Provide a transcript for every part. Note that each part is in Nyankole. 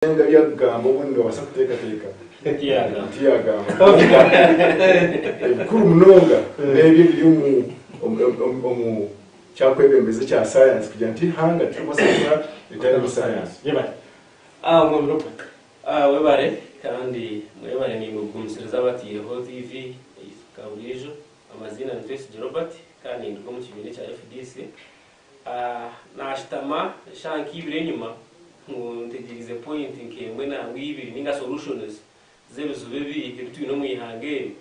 Ari akugamba obundi noobaasa kuteekateeka tiyagamba. Kwonka ebikuru munonga n'ebyo ebiri omu kyakwebembeza ekya sayansi kugira nti eihanga tirikubaasa kukura ritarimu sayansi. Yebare. Mwami Robert. Webare kandi mwebare naimwe kugumisiriza abataireho TV nka buriijo. Amaziina ni Twesigye Robert kandi ninduga omu kibiina ekya FDC. Naashutama eshaaha nka ibiri enyima ngu ntegyereize point nk'emwe nangwa ibiri ninga solutions z'ebizibu ebi ebi twine omu ihanga eri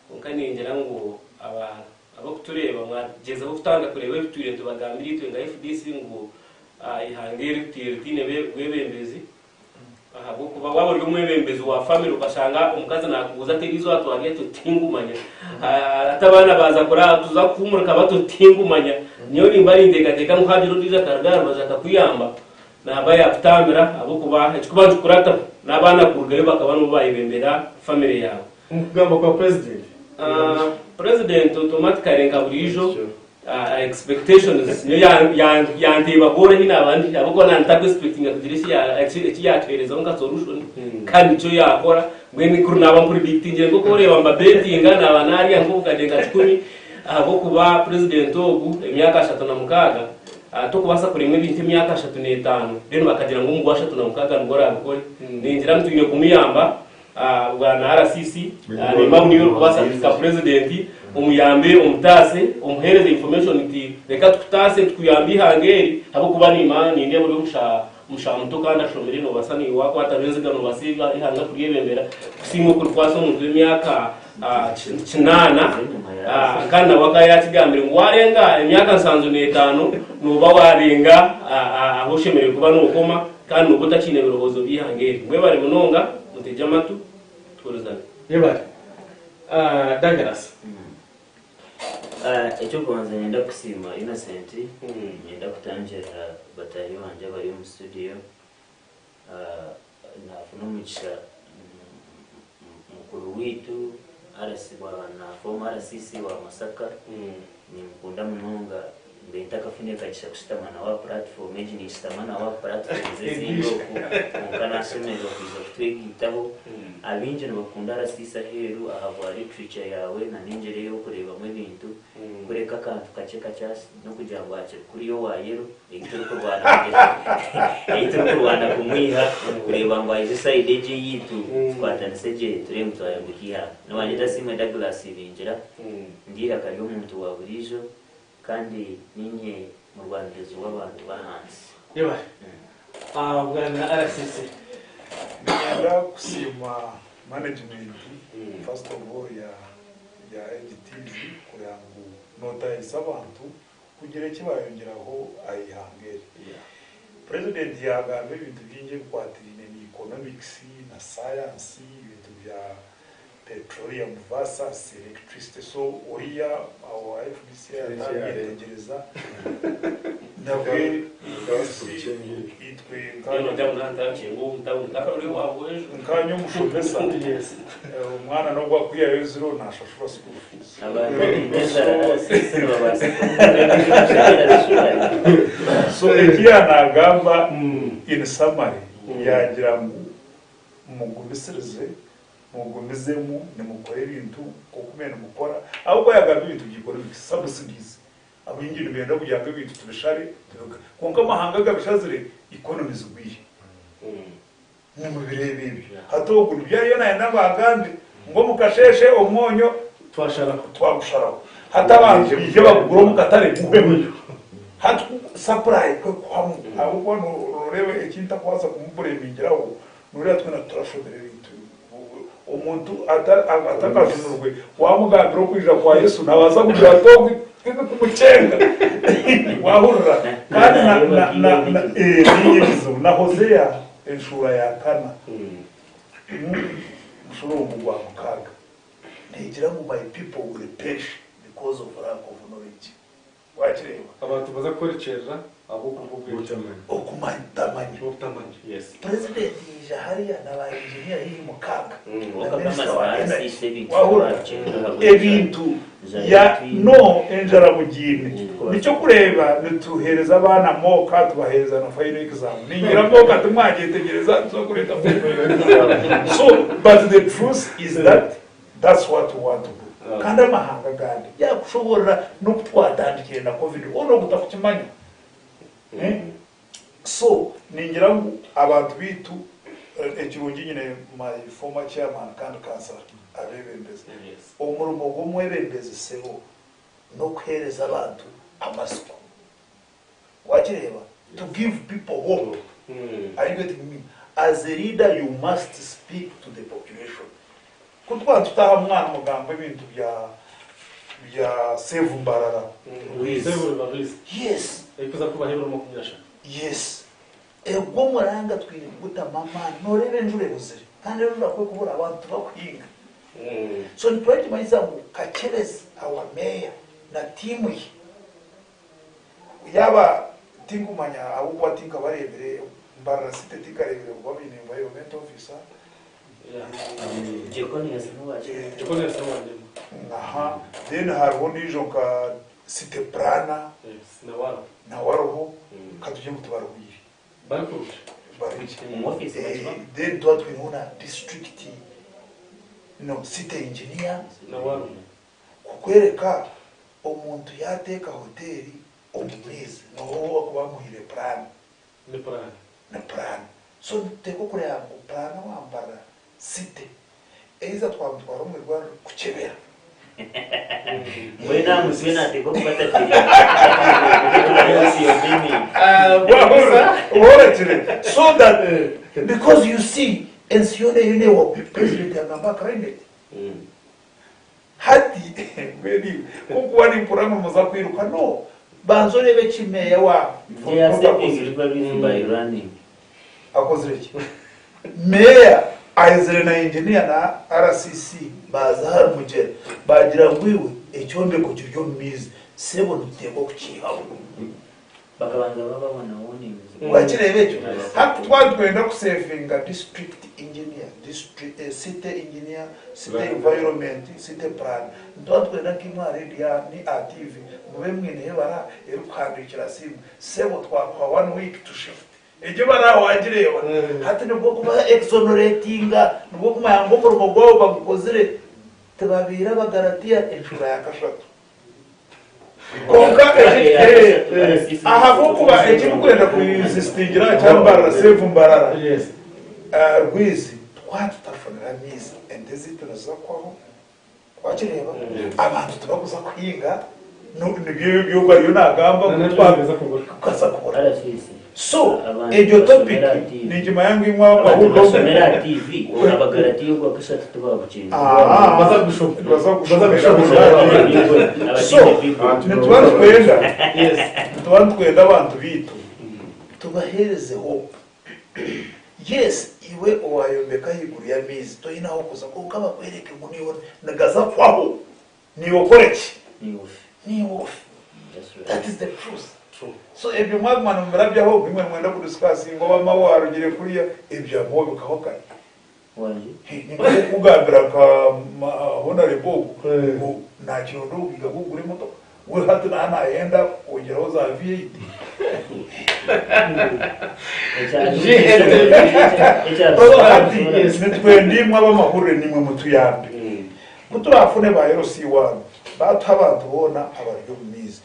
kwonka ningira ngu abarikutureeba mwagyezaho kutandika kureeba ebi tutwire nitubagambira itwe nka FDC ngu eihanga eri ritwire ritaine bwebembezi. Ahabw'okuba waaba ori omwebembezi wa famire okashanga omukazi naakubuuza ati eriizooba twarya ki? Oti tingumanya. Hati abaana baaza kuraara tuza kuhuumurika bati oti tingumanya. Nyowe nimba ninteekateeka ngu haagira ondiijo akaruga aha rubaju akakuyamba, naaba yaakutambira ahabw'okuba ekirikuba nikikurataho n'abaana kurugayo bakaba nibo baayebembera famire yaawe. Omu kugamba kwa Purezidenti. Purezidenti automatically nka buriijo Expectations nyowe yanteeba goal ahi naaba ndi ahabw'okuba naaba ntaku expectinga kugira eki yatuheerezaho nka solution kandi nikyo yaakora mbwenu kuri naaba mpredictingire nk'oku oreeba mbabetinga naaba naarya nk'obukadde nka kikumi ahabw'okuba president ogu emyaka 36 tokubaasa kuremwa ebintu emyaka 35 then bakagira ngu omu gwa 36 nibwo oraabikore ningira ngu twine kumuyamba Bwana RCC, nimba ngu niiwe orikubaasa kuhika Purezidenti, omuyambe, omutaase, omuheereze information nti reka tukutaase tukuyambe eihanga eri ahabw'okuba niima nindeeba ori omushaija muto kandi ashomire noobaasa naiwe waakwata ab'enziga noobaasa eihanga kuryebembera kusinga okurikwasa omuntu w'emyaka kinaana kandi nawe akaba yaakigambire ngu waarenga emyaka 75 nooba waarenga ahu oshemereire kuba nookoma. Kandi nooba otakiine birowoozo by'eihanga eri. Mwebare munonga, mutegye amatu, tuhurizane. Yebare. Douglas. Eky'okubanza niinyenda kukusiima Innocent, niinyenda kutangirira bataahi bangye abari omu studio, naafuna omugisha mukuru waitu former RCC wa Masaka, nimukunda munonga. Mbaire ntakafunire kagisha kushutama nawe aha puratifoomu egi, ninshutama nawe aha puratifoomu ezindi oku, kwonka nashemererwa kwija kutwegaitaho. Abaingi nibakunda RCC aheeru ahabwa literature yaawe na n'engyeri ei orikureebamu ebintu, kureka akantu kakye kakye n'okugira ngu hakiri kuriya owa yellow ei turikurwana ei turikurwana kumwiha kureeba ngu aije sayidi egi eyaitu tukwatanise gye tureebe ngu twayombeka eihanga. Niwanyeta Asiimwe Douglas Ibingira, ndi eiraka ry'omuntu wa buriijo. Kandi niinye murwanirizi w'abantu b'ahansi. Yebare. Bwana RCC. Niinyenda kusiima management first of all ya ya egi TV kureba ngu notahisa abantu kugira eki bayongyeraho aha ihanga eri. President yagamba ebintu bingi ebikwatiraine na economics na science ebintu bya Petroleum versus electricity so oriya owa FDC atabyetegereza nabwe itwe nkanye omushomesa omwana nobu akwihayo zero nashashura school fees. So eki yanagamba in summary yagira ngu mugumisirize Mugumizemu nimukora ebintu nk'oku mube nimukora. Ahabw'okuba yaagamba ebintu bya economics, subsidies. Abaingi nibenda kugira ngu ebintu tubishare, tubika. Kwonka amahanga agabishazire, economy zigwire. Nimubireeba ebyo. Hati ogu nibyo ariyo naayenda ngu agambe ngu omu kasheeshe omwonyo Twasharaho. twagusharaho. Hati abantu baije bagugure omu katare guhwemu. Hati supply ku ekuhwamu, ahabw'okuba nooreeba eki ntakubaasa kumubureemingiraho, Nooreeba twena titurashomire ebintu omuntu atakajunirwe wamugambira okwija kwa Yesu nabaasa kugira ati ogu tibikumucenga wahurira kandi niinye ekizibu na Hosea enshuura ya kana mushororongo gwa mukaaga negira ngu my people will perish because of lack of knowledge. Wakireeba? Abantu nibaza kuhwerekyerera ahabw'okubura obwengye. Okutamanya. Obutamanya. Yes. President yaija hariya na ba engineer haihi mukaaga na Kwonka minister amazima wa energy. RCC ebintu Wahurira? tibabikyenga ahabw'enshonga. Ebintu. Ya no enjara mugiine. Nikyo kureeba nituheereza abaana mock tubaheereza na final exam. Ningira mock timwagyetegyereza nituza kureeta final exam. So but the truth is that that's what we want to do. Kandi amahanga agandi yakushoboorora n'oku twatandikire na covid hoona ogu takukimanya. Eh? So ningira ngu abantu baitu ekirungi nyine my former chairman kandi councillor abebembezi. Omurimo gw'omwebembezi sebo n'okuheereza abantu amatsiko. Wakireeba? To give people hope. Are you getting me? As a leader you must speak to the population. Ku twaba tutaha mwana mugambo ebintu bya bya Save Mbarara. Yes. Yes. Egwo omuranga twine kugutamu amaani. Noreeba enjura ebuzire kandi enjura ku ekubura abantu tibakuhinga. So nituba nitumanyisa ngu Kakyebezi our mayor na tiimu ye yaaba tinkumanya ahabw'okuba tinkabareebire Mbarara city tinkareebire kuba baine environment officer. Aha then hariho ondiijo nka city planner nawe ariho katugire ngu tibaruhwire. Then tuba twineho na district no city engineer kukwereka omuntu yateeka hoteri omu maizi noha owakuba amuhaire plan. Ni puraani. Ni puraani. So nituteekwa okureeba ngu puraana wa Mbarara City eiza twamutwara omu irwariro kukyebera. Mbwenu aha mutwe naateekwa kuba atakiri. Wahurira? So that because you see ensi yoona eriyo neewa president yagamba climate. Hati mbwenu iwe ku nkuba nimpurira ngu nimuza kwiruka no banza oreebe eki meeya wa They are Fort saving akozire. river by running. Akozire ki? Meeya aizire na engineer na RCC baaza ahari Mugyera baagira ngu iwe ekyombeko kiri omu maizi sebo nituteekwa kukiihaho. Bakabanza babaha na warnings. Wakireeba ekyo? Hati twaba nitwenda kusevinga district engineer, district, eh, city engineer, city environment, city plan, nituba nitwenda nkaimwe aha radio aha ni aha TV mube mwineho ebara erikuhandiikira simu, sebo twakuha one week to shift. Egyo ebara wagireeba? Hati nibwo kuba exoneratinga, nibwo kumanya ngu omurimo gwabo bagukozire. Tibabaire Abagalatiya enshura ya kashatu. Kwonka ahabw'okuba ekirikwenda kuinsistingira aha kya Mbarara, Save Mbarara, Rwizi, twaba tutafunire amaizi, ente zaitu niziza kuhwaho, wakireeba? Abantu tibakuza kuhinga, nibyo ebyo ebi ogwo ariyo naagamba ngu tukaza kubura. So egyo topic ninkimanya ngu imwe Abantu bashomera aha TV abagaratiya ogwakashatu tibabukyenda. Nibaza kushomera So nituba nitwenda nituba nitwenda abantu baitu tubaheereze hope. Yes iwe owayombeka ahaiguru y'amaizi toine ahokuza kwonka bakwereke ngu niiwe nigaza kuhwaho. Niiwe okore ki? Niiwe ofe. That is the truth. So ebyo mwaguma nimubirabyaho imwe nimwenda ku discussinga oba Mao arugire kuriya, ebya Mao bikaho kare. Ninkokugambira nka Honarebo ogu ngu nakironda obugiga bw'okugura emotoka. We hati naaba nayenda kwongyeraho za V8. Hati nitwenda imwe ab'amahurire nimwe mutuyambe. Ku turaafune ba LC one baatuha abantu boona abari omu maizi,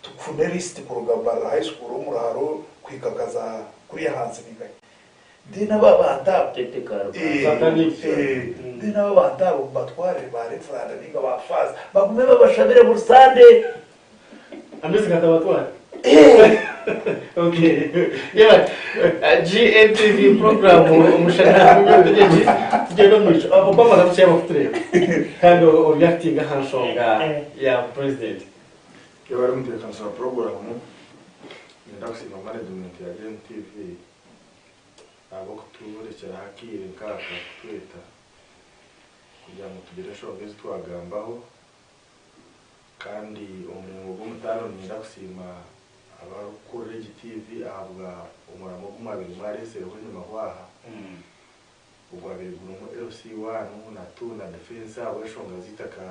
tufune list kuruga Mbarara High School omu Ruharo kuhika nka za kuriya ahansi ninkahi. Then abo abantu abo then abo abantu abo mubatwarire ba reveranda ninga ba faaza bagume babashabire buri Sunday. Amaizi gatabatwara. Okay. Yeah. GNTV program omushana gw'obutegyeki tugyenda omu maisho. Obama nakukyeba kutureeba kandi oriactinga aha nshonga ya president. Yebare omutebeekanisa wa puroguraamu, niinyenda kusiima management ya GNTV ahabw'okuturekyeraho akaire nk'aka kutweta kugira ngu tugire enshonga ezi twagambaho Kandi omuringo gw'omutaano niinyenda kusiima abarikukurira egi tiivi ahabwa omuramo ogu mwabaire mwareetsireho enyima hwaha. Ogwabaire gurimu LC one na two na defence ahabw'enshonga z'eitaka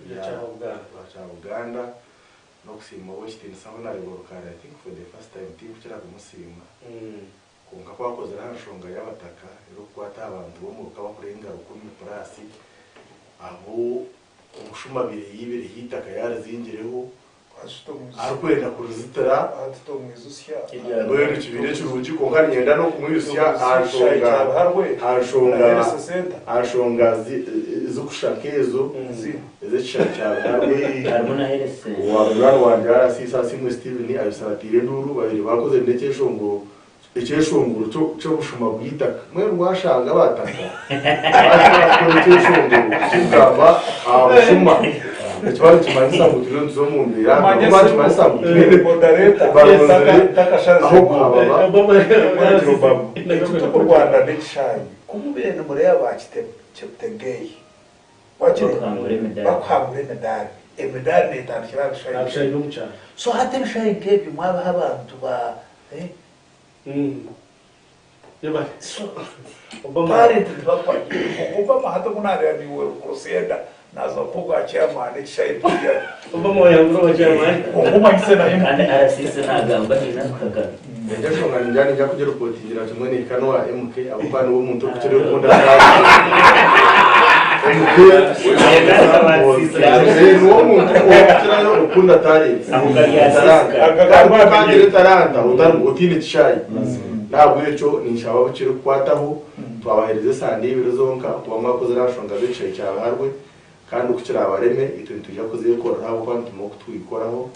rya Kyabuganda n'okusiima Ow'ekitiinisa Honarebo Rukare I think for the first time tinkukira kumusiima kwonka ku akozire aha nshonga y'abataka erikukwata aha bantu b'omuruka abakurenga rukumi purasi abu omushuma abaire yaibireho eitaka yarizingireho arikwenda kurizitira mbwenu kibaire kirungi kwonka niinyenda n'okumwijutsya aha nshonga aha nshonga aha nshonga zikushusha nk'ezo ez'ekishaayi kya Biharwe. Owa munywani wangye RCC Asiimwe Steven abisaratiire enduuru babaire bakozire n'ekyeshongoro Ekyeshongoro ky'obushuma bw'eitaka. Mbwenu mwashanga abataka bakora ekyeshongoro kirikugamba aha bushuma, nikiba nikimanyisa ngu turiyo nituza omu mbeera mbi. Ahabw'okuba nikimanyisa ngu twine barunzire ah'okuhababa. Eki turikurwana n'ekishaayi ku mubaire nimureeba ba Cheptegei bakuhangura emidaari, emidaari neetandikira aha bishaayi nk'ebyo. So hati ebishaayi nk'ebyo mwabiha abantu ba Talent tibakwakira Obama hati obu nareeba niiwe crusader naza kuha obwa chairman ekishayi tukirya Obama wayangura obwa chairman. Kwonka omanyise na Kandi RCC nagamba haine akuhakana. Egyo enshonga ningira niija kugiripotingira kimwe nehika n'owa MK ahabw'okuba niwe muntu orikukira okukunda talent. MK niwe omuntu orikukirayo okukunda talent. Ako karyasisika. Kandi ku otangira etaranta otaine kishaayi. N'ahabw'ekyo ninshaba abu kirikukwataho twabaheereza esande ibiri zonka kuba mwakozire aha nshonga z'ekishaayi kya Biharwe kandi ku kiraabareme itwe nitwija kuzeekorera ahabw'okuba nitumanya oku twikoraho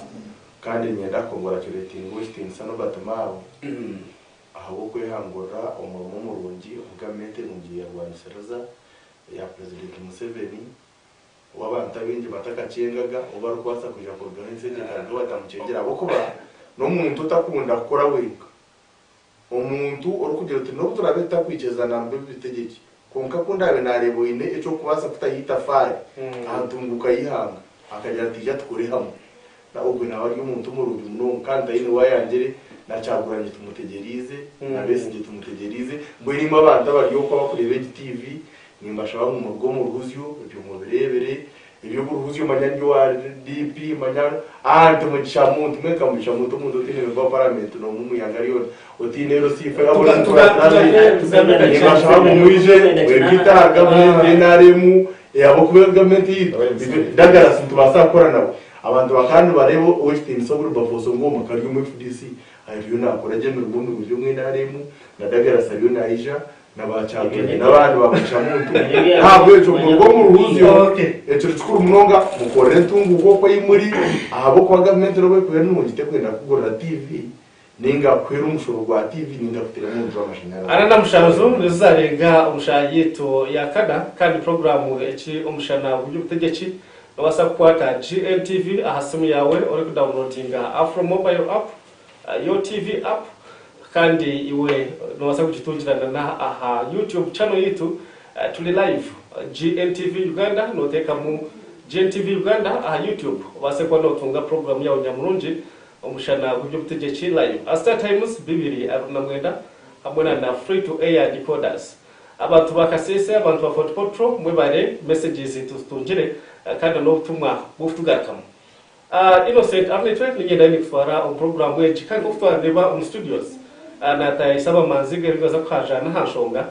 kandi niinyenda kukonguraturetinga Ow'ekitiinisa Norbert Mao ahabw'okwehangurira omurimo murungi ogu gavumenti enungi yarwanisiriza eya Purezidenti Museveni. Obu abantu abaingi batakakyengaga obu barikubaasa kwija kurugaho ensi egi ekarugaho batamukyengire ahabw'okuba n'omuntu otakunda kukora wenka. Omuntu orikugira oti n'obu turaabe tutakwikirizana mu by'obutegyeki kwonka ku ndaabe naareeba oine eky'okubaasa kutaho eitafaari aha ntunguuka y'eihanga akagira ati ija tukore hamwe. Na ogwe naaba ari omuntu murungi munonga kandi taine ou ayangire, na Kyagulanyi tumutegyereize, na Besigye tumutegyereize. Mbwenu imwe abantu abari okwo abakureeba egi TV, nimbashaba ngu muruge omu ruhuzyo, ebyo mubireebere, eby'oburuhuzyo manya ndi owa DP, manya ahaa nti Mugisha Muntu, mbwenu nka Mugisha Muntu omuntu otaine member wa parliament n'omwe omu ihanga ryona, otaine LC five nimbashaba ngu mwije mwegaite aha gavumenti NRM, ahabw'okuba gavumenti yaitu, Douglas nitubaasa kukora nawe. Abantu bakaba nibareeba Ow'ekitiinisa Wilberforce Ongoma nka ari omu FDC ariyo naakora gye emirimo mirungi omu NRM, na Douglas ariyo naija, na ba Kyagulanyi n'abandi ba Mugisha-Muntu. N'ahabw'ekyo muruge omu ruhuzyo, ekiro kikuru munonga mukorere entunguuka okwo ei muri, ahabw'okuba gavumenti n'obu erikuba eri nungi terikwenda kukugurira TV Ninga kuhera omushoro gwa TV ninga kutera omuntu amashanyarazi. Ana na mushanju nizo zarenga omu shaaha yaitu ya kana kandi puroguraamu eki Omushana gw'eby'obutegyeki nobaasa kukwata GNTV aha simu yaawe orikudawunilodinga Afro Mobile App, Yo TV App kandi iwe nobaasa kugitungirana na aha YouTube channel yaitu turi live GNTV Uganda noteekamu GNTV Uganda aha YouTube obaase kuba notunga puroguraamu yaawe nyamurungi Omushana gw'eby'obutegyeki live aha Star Times 229 hamwe na na Free to Air Decoders. Abantu ba Kasese, abantu ba Fort Portal mwebare messages tuzitungire kandi na n'obutumwa bw'okutugarukamu. Innocent Arinaitwe niinyenda nikutwara omu puroguraamu egi kandi nk'oku twareeba omu studios naatayayisa abamanzi g'ebiribaza kuhajaana aha nshonga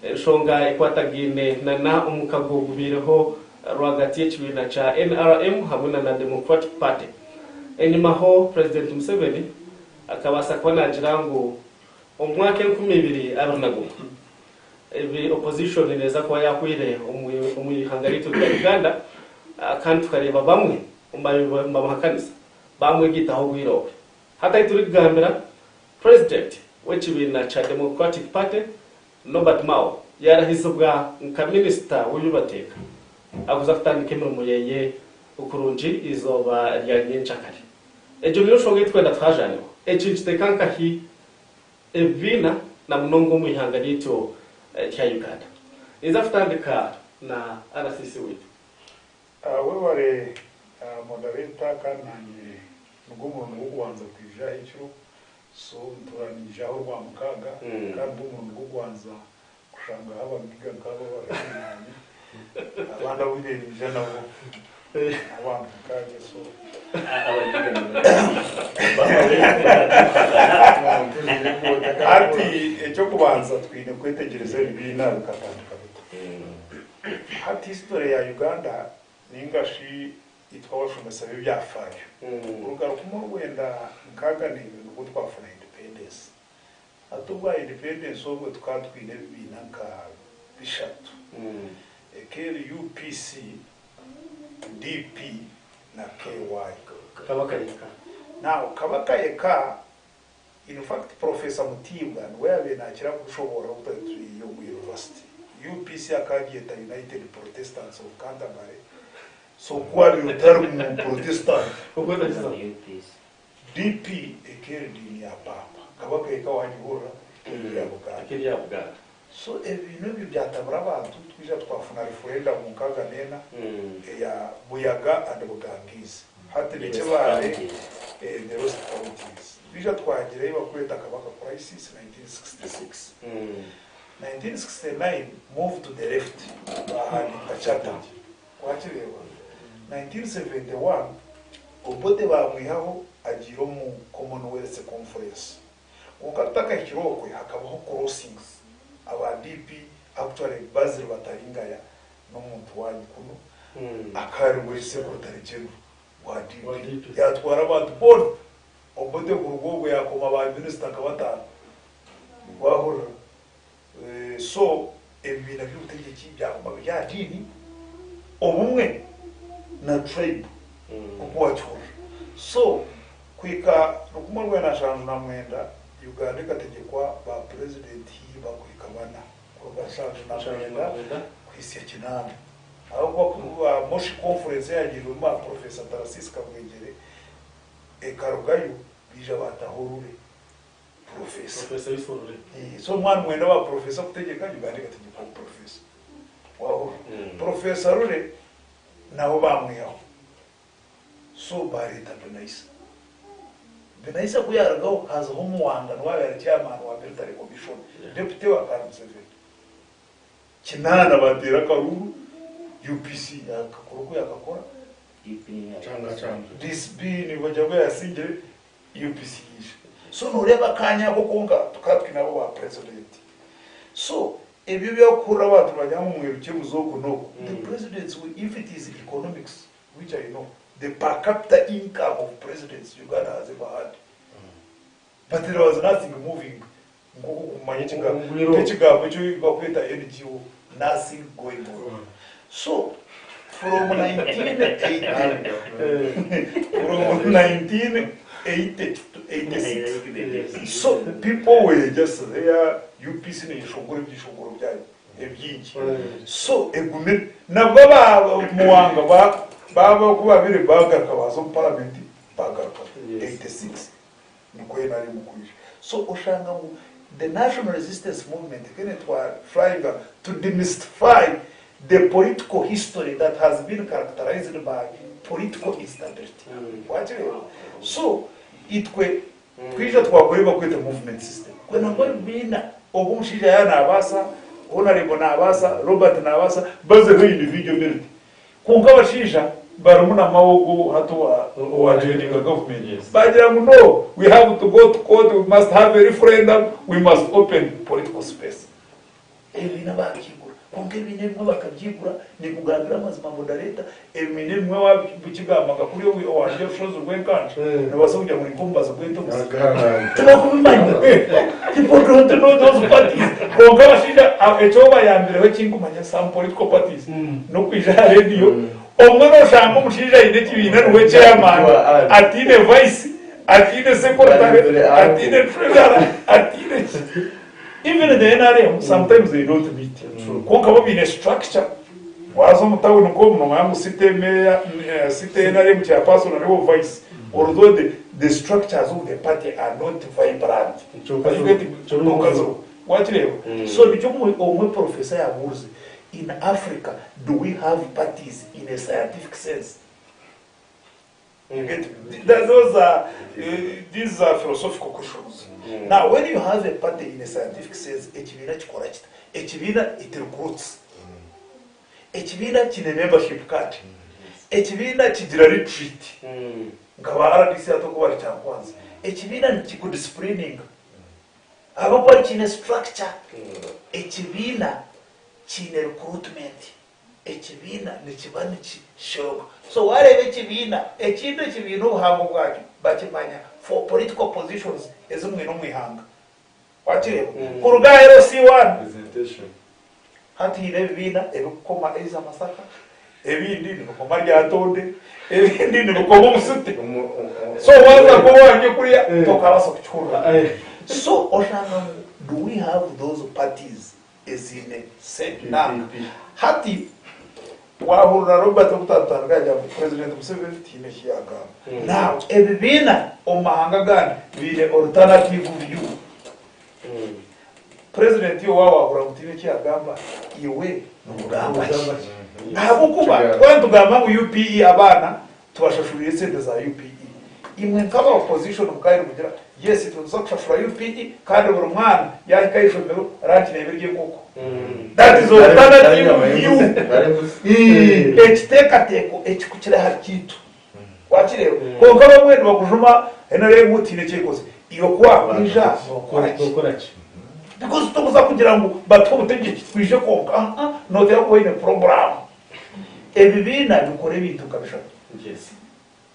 enshonga ekwatagaine na na omukago gubaireho rwagati y'ekibiina kya nrm hamwe na na Democratic Party. Enyimaho, Purezidenti Museveni akabaasa kuba naagira ngu omu mwaka 2021, ebi opposition neeza kuba yaahweire omu ihanga ryaitu rya Uganda kandi tukareeba bamwe omu baabaire nibamuhakanisa baamwegaitaho obwire obwe. Hati ahi turikugambira, Purezidenti w'ekibiina kya Democratic Party, Norbert Mao yaarahizibwa nka minisita w'eby'amateeka akuza kutandika emirimo yeye kurungi eizooba rya nyenkyakare. Egyo niyo nshonga ei turikwenda tuhajaneho. Eki nikiteeka nkahi ebibiina na munonga omu ihanga ryaitu rya Uganda. Ninza kutandika na RCC waitu. Webare moderator kandi nanye nigwo murundi gw'okubanza kwija aha ekiro. So nituura ninyijaho Orwamukaaga kandi nigwo murundi gw'okubanza. Kushangaho abagiga nk'abo abari naanye abandi abu nyeija nabo abantu nkanye so hati eky'okubanza twine kwetegyereza ebibiina bikatandika bita. Hati history ya Uganda ninga shi itwe abashomesa b'ebyafaayo kuruga rukumi orwenda 62 nibwo twafuna independence. Hati obwa independence obwe tukaba twine ebibiina nka bishatu, ekeri UPC, DP na KY. Kabaka yeka. Now Kabaka yeka, in fact Professor Mutiibwa niwe yabaire nakira kushoboorora obu twari turi omu university. UPC akaba agyeta United Protestants of Canterbury, so ku wabaire otari mu Protestant, Ogwo otagiza. UPC. DP ekeri diini ya paapa kabaka eka wagihurira ekeri ya Buganda. Ekeri ya Buganda. So ebintu ebyo byatabura abantu twija twafuna referendum 64 eya Buyaga and Bugangizi. Hati ni Kibaale the rest counties. Twija twagira ei bakweta Kabaka crisis 1966. 1969 move to the left bahandiika charter. Wakireeba? 1971 Obote baamwihaho agiire omu Commonwealth Conference. Kwonka tutakahikire okwe hakabaho crossings, aba DP actually Basil Bataringaya n'omuntu waanyu kunu akaba ari we Secretary General wa DP yaatwara abantu boona. Obote kuruga obwo yaakoma ba minisita nka bataano. Waahurira? So ebibiina by'obutegyeki byaguma biri aha diini, obumwe na tribe nk'oku wakihurira. So kuhika 1979 Uganda ekategyekwa ba purezidenti haihi bakuhika bana kuruga 79 kuhitsya 80. Ahabw'okuba Moshi conference eyagiirwemu ba Professor Tarasisi Kabwegyere ekarugayo baija baataho Rule. Professor. Professor Yusuf Rule. So omwana mwenda wa professor kutegyeka Uganda ekategekwa omu professor. Wahurira? Professor Rule nabo bamwihaho. So bareeta Binaisa. Binaisa ku yarugaho hazaho Muwanga niwe abaire chairman wa military commission, deputy wa Kale Museveni. 8 bateera akaruuru UPC yakakora oku yakakora. DCP nibagira ngu yasingire UPC yaija. So noreeba akanya ako konka tukaba twine abo ba president. So ebyo ebyakuhurira abantu nibagira ngu mwirukye muze oku noku, the presidents we if it is economics which I know, the per capita income of presidents Uganda has ever had. But there was nothing moving nkoku okumanya ekigambo eki bakweta NGO, nothing going on. So from 1980 from 1980 to 86 so people were just there UPC neyeshongora ebyeshongoro byayo ebyingi so egumire nabwo aba Muwanga ba ku babire bagaruka baza omu parliament bagaruka 86 Nikwo nrm kwija. So oshanga ngu the National Resistance Movement ekaba netwara tryinga to demystify the political history that has been characterized by political instability. Wakireeba? So itwe twija twakora ebi bakweta movement system. Kwenda ngu ebibiina ogu omushaija yaaba nabaasa, Honourable nabaasa, Robert nabaasa, bazeho individual merit. Kwonka abashaija barimu na Mao ogwo hati owa joininga government bagira ngu no we have to go to court, we must have a referendum, we must open political space. Ebibiina babyigura kwonka ebibiina ebimwe bakabyigura ninkugambira amazima moderator ebibiina ebimwe wabikigamba nka kuriya owa Rushozi rw'enkanja nobaasa kugira ngu ninka omubazi gw'entomuzi tibakubimanya people don't know those parties kwonka abashaija ekyobayambireho ekinkumanya some political parties N'okwija aha rediyo, obumwe nooshanga omushaija aine ekibiina niwe chairman, ataine vice, ataine secretary, ataine treasurer, ataine ki. Even the NRM sometimes they don't meet. Kwonka bo baine structure. Waaza omu town nk'omu noomanya ngu city mayor, city NRM chairperson ariwe vice. Although the, the structures of the party are not vibrant. Are you getting me? Kwonka ziriho. Wakireeba? So nikyo omwe professor yabuurize, In Africa do we have parties in a scientific sense? You get me? Those are, these are philosophical questions. Now, when you have a party in a scientific sense, ekibiina kikora kita? Ekibiina it recruits. Ekibiina kiine membership card. Ekibiina kigira retreat. Nka ba RDC hati oku bari Kyankwanzi. Ekibiina nikikudisciplininga. Ahabw'okuba kiine structure. Ekibiina kiine recruitment. Ekibiina nikiba nikishooma. So wareeba ekibiina, ekintu ekibiina obuhango bwakyo bakimanya for political positions ezi mwine omu ihanga. Wakireeba? Kuruga aha LC1 Presentation. hati haine ebibiina ebikukoma either Masaka, ebindi nibikoma Lyantonde, ebindi nibikoma omu city. So waaza nk'owangye kuriya tokabaasa kukihurira. So oshanga ngu do we have those parties eziine sente nanka hati wahurira Robert obutatutandika yagira ngu president Museveni tihaine eki yagamba now ebibiina omu mahanga agandi biine alternative view president iwe waaba wahurira ngu tihaine eki yagamba iwe nogamba ki ahabw'okuba twaba nitugamba ngu UPE abaana Tubashashuriire esente za UPE. Imwe nk'aba opposition mukaba nimugira yes itwe nituza kushashura UPE kandi buri mwana yahika aha ishomero lunch neeba eri enkoko. That is alternative view. Ekiteekateeko ekikukira ahari kyaitu. Wakireeba? Kwonka abamwe nibakujuma NRM tihaine eki ekozire. Iwe ku wakwija nookora ki? Because tokuza kugira ngu batuhe obutegyeki twije kwonka. Aa, nooteekwa kuba oine puroguraamu. Ebibiina bikora ebintu nka bishatu.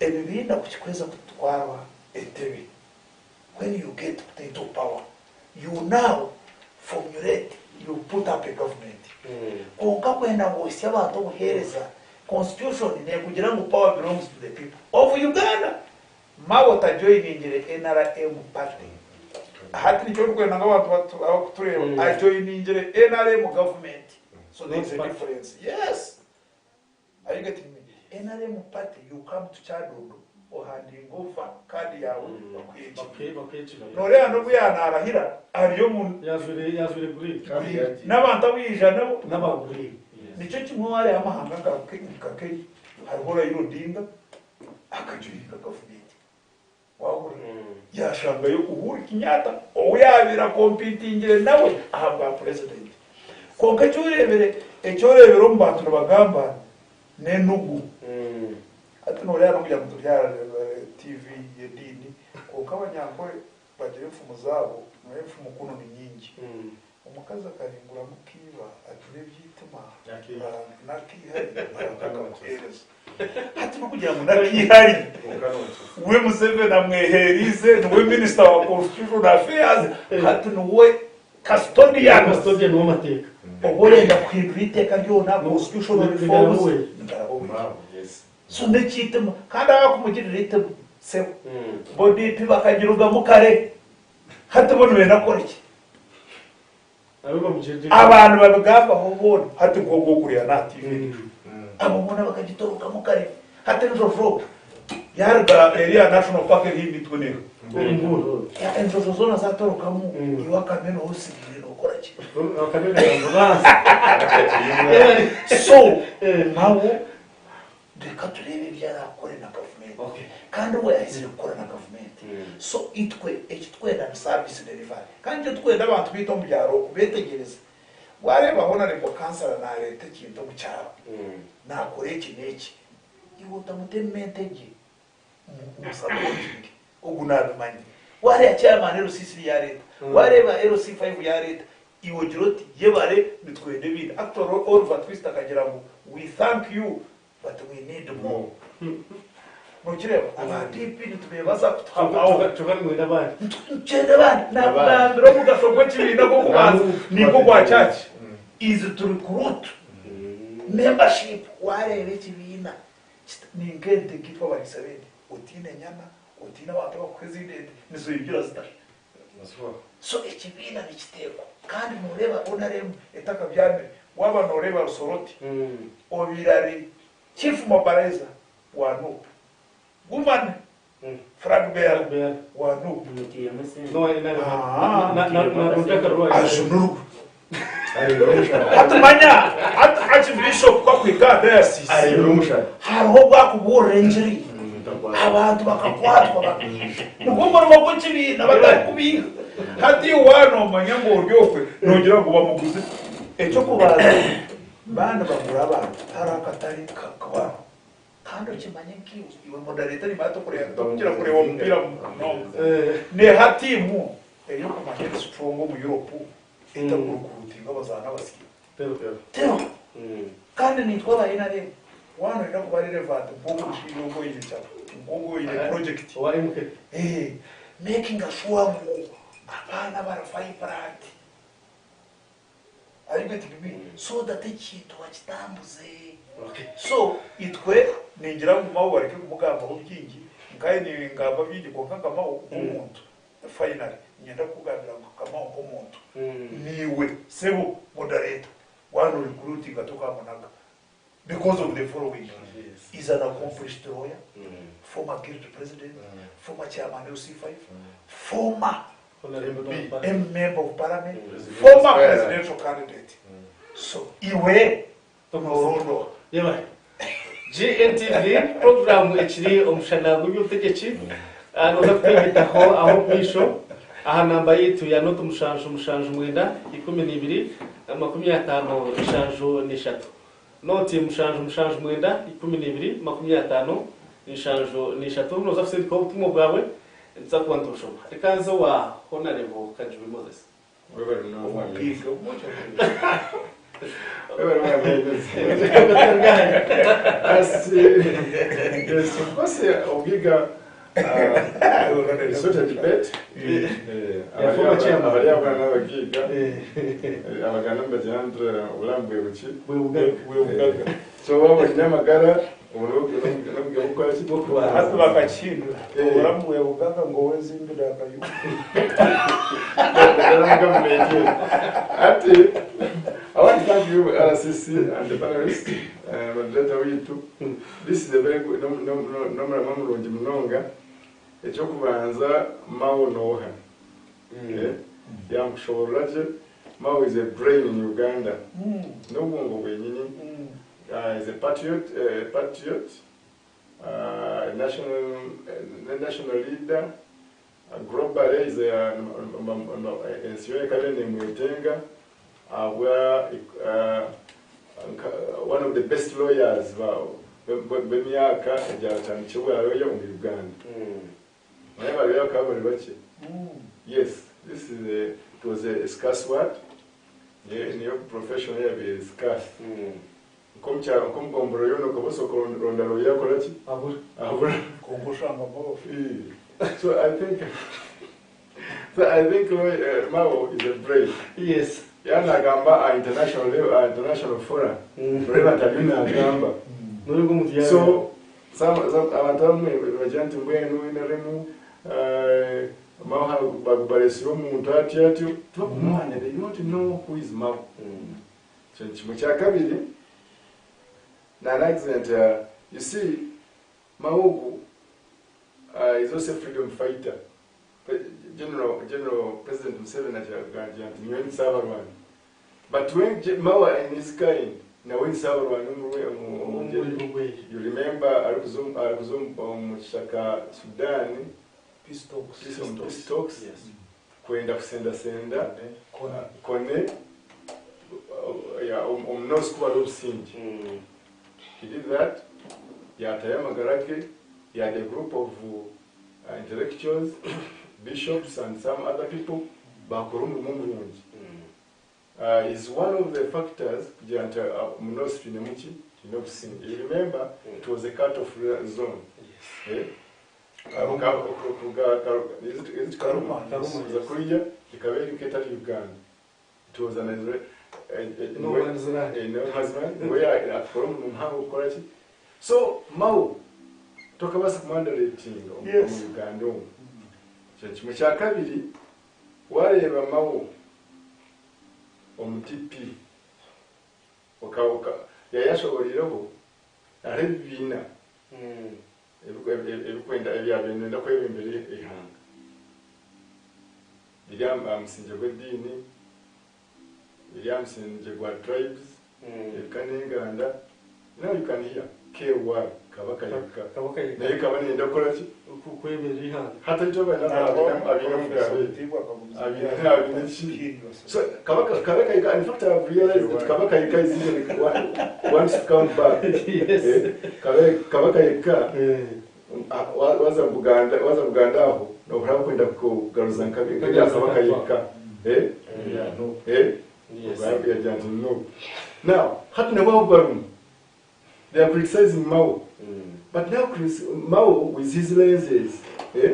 Ebibiina ku kikuheza kutwarwa entebe, when you get into power, you now formulate, you put up a government. Kwonka kwenda ngu ohitsye abantu obuheereza, constitution nekugira ngu power belongs to the people of Uganda. Mao tajoiningire nrm party. Hati nikyo ndikwenda ngu abantu abakutureeba, ajoiningire nrm government. So there is a difference. Yes. Are you getting me? NRM party, you come to Kyadondo, ohandinga over card yawe, bakuhe ekibi. Noreeba n'obu yanarahira ari omu Yajwire yajwire green. green. N'abantu abu yaija nabo N'aba green. Nikyo kimwe wareeba amahanga nka nka Kenya, hariho Raila Odinga akajoininga gavumenti. Wahurira? Yaashangayo Uhuru Kenyatta ou yaabaire akompitingire nawe aha bwa purezidenti. Kwonka eki oreebire, eki oreebire omu bantu nibagamba n'enugu. Hati nooreeba n'okugira ngu turi aha TV y'ediini, kwonka Abanyankore bagira enfumu zaabo, nooreeba enfumu kunu ni nyingi. Omukazi akaringuramu kaiba ati n'eby'eitima n'akaihari Ruhanga akamuheereza. Hati n'okugira ngu n'akaihari we Museveni amweheeriize niwe minisita wa constitution affairs hati niwe custodian Custodian w'amateeka. Oba orenda kuhindura eiteeka ryona constitutional reforms nigaraba owe. So n'eky'eitima kandi abakumugirira eitima sebo bo DP bakagirugamu kare. Hati bo nibenda kukora ki? Abantu babigambaho boona hati nk'ogu okuriya n'aha TV endiijo. Abo boona bakagitorokamu kare. Hati enjojo yaruga eriya National Park eri haihi naitwe neeha? Enjojo zoona zatorokamu iwe akambe niwe osigaire nookora ki? So nabo Reka tureebe ebi araakore na gavumenti. Kandi we yaahizire kukora na gavumenti. So itwe eki turikwenda ni service delivery. Kandi nikyo turikwenda abantu baitu omu byaro okubeetegyereza. Waareeba Honourable Councillor naareeta ekintu omu kyaro, naakora eki n'eki, iwe otamutema entegye. Musapotinge ogu nabimanya. Wareeba chairman LC3 yareeta, wareeba LC5 yareeta, iwe ogira oti yebare nitwenda ebindi. Actually Oliver Twist akagira ngu we thank you but we need more. Nokireeba aba DP nitubebaza kutuha power. Kyonka nimwenda abandi. Nitukyenda abandi. Nakugambira omugasho gw'ekibiina gw'okubanza nigwo gwa church is to recruit membership. Wareeba ekibiina Ni nk'ente nk'itwe abariisa b'ente, otaine nyana, otaine abantu abakuha ezindi ente, nizoyongyera zita? So ekibiina nikiteekwa kandi noreeba NRM etakabyamire, waaba noreeba Rusoroti obaire ari Chief Mobilizer wa Nup, Gumane Flag bearer wa Nup, ajunurwe. Hati manya hati Archbishop ku akuhika aha diocese hariho obu akubuurira engiri. Abantu bakakwatwa bakaija. Nigwo murimo gw'ekibiina batarikubiiha. Hati iwe waaba noomanya ngu ori okwe, noogira ngu bamuguze. Eky'okubanza, baaba nibagura abantu, hariho akatare kabaho. Kandi okimanye nk'iwe, iwe moderator nimanya torikukira kureeba omupiira munonga. Neeha tiimu ey'okumanya eri strong omu Europe etakurukuruutinga abazaani abasya? Teriho. Kandi naitwe aba NRM, waaba nooyenda kuba relevant nk'ogu omushaija ogu oine nk'ogu oine project, makinga sure ngu abaana bari vibrant. Are you getting me? So that ekintu bakitambuze. So itwe ningira ngu Mao bareke kumugambaho bingi, nkaye ningamba bingi kwonka nka Mao nk'omuntu finally niinyenda kukugambira ngu nka Mao nk'omuntu niiwe sebo moderator waaba no recruitinga tokamunaga because of the following is an accomplished lawyer, former guild president, former chairman LC5, former MP, member of parliament, former presidential candidate. So iwe norondoha. Yebare. GNTV program ekiri omushana gw'eby'obutegyeki Ah, noza kutwegetaho aho omu maisho aha namba yaitu ya noti mushanju mushanju mwenda 12 53. Noti mushanju mushanju mwenda 12 53. Noza kusindikaho obutumwa bwawe nituza kuba nitubushoma. Reka nze owa Honarebo Kajubi Moses. Webale munonga mwami. Omupiiga Webale mwami. As, yes, of course, Ogiga, it's not a debate. Yeah, former chairman. Abari abana n'abagiga, abaganda nibagira nti obulamu bwe buki? Bwe bugaga. So waba oine amagara, n'obuga bukora ki? Hati bakakihindura oburamu bwe bugaga ngu owezimbire akayumba. Ati, I want to thank you, RCC and the panelists, moderator witu. This is a very good, n'omurimo murungi munonga. Ekyokubanza, Mao n'oha? Yamushoborora gye. Mao is a brain in Uganda. N'obwongo bwenyini. Is a patriot, national leader. Globally is a ensi yoona ekaba neemwetenga ahabwa one of the best lawyers b'emyaka egyatandikire obwa lawyer omu Uganda. Naye ba lawyer bakaba bari bakye. Yes, this is a, it was a scarce word. Niyo profession yabaire scarce. Nk'omukyaro nk'omugomboro yoona okaba osobola kuronda lawyer akora ki? Abura. Abura. Kwonka oshanga abafu. So I think Mao is a brain. Yanagamba a international level, a international forum. Ureba ntabyo nagamba. Nuri kumutiyara. So some abantu bamwe bagira nti mbwenu NRM Mao bagubaresire omuntu atyo atyo tibakumumanya, they don't know who is Mao. Kintu kimwe kya kabiri na an accident, you see, Mao ogu is also a freedom fighter. General President Museveni agira nti nyowe ndi Saabarwani, but when Mao in his kind nawe ni Saabarwani omu. You remember arikuza omu kishaka Sudan. Peace talks. Peace talks. Kwenda kusendasenda Kony omunosi kuba ari obusinge. He did that, yatayo amagara ge. He had a group of intellectuals, bishops and some other people, bakora omurimo murungi. Is one of the factors kugira nti munosi twine muki, twine obusinge. You remember it was a cut off zone. Eh? Is it Karuma? Karuma. Kuza kuriya ikaba eri nk'etari Uganda. It was an Israel No man's land. No man's land. We akora omurimo muhango gukora ki. So Mao tokabaasa kumwandaratinga omu Uganda omu. Kintu kimwe kya kabiri, wareeba Mao omu DP yayashoboreireho hariho ebibiina ebikwenda ebyabaire nibenda kwebembera eihanga biri aha musingye gw'ediini, biri aha musingye gwa tribes, ebika n'enganda. Now you can hear KY Kabaka yekka. Kabaka yekka. Naye kaba neyenda kukola ki? Kweberera ihanga. Hati ekyo abaine omugabe. Abaine ki? So Kabaka Kabaka yekka, in fact I've realized that Kabaka yekka is even wants to come back. Yes. Eh, Kabaka yekka waza Buganda, waza Buganda aho nohora kwenda kugaruza nkabi Kabaka yekka. Eh? Yeah, no. Eh? Yes. Yagira nti no. Now, hati nabo barumu. They are criticizing Mao. But now Chris, Mao with his lenses, eh,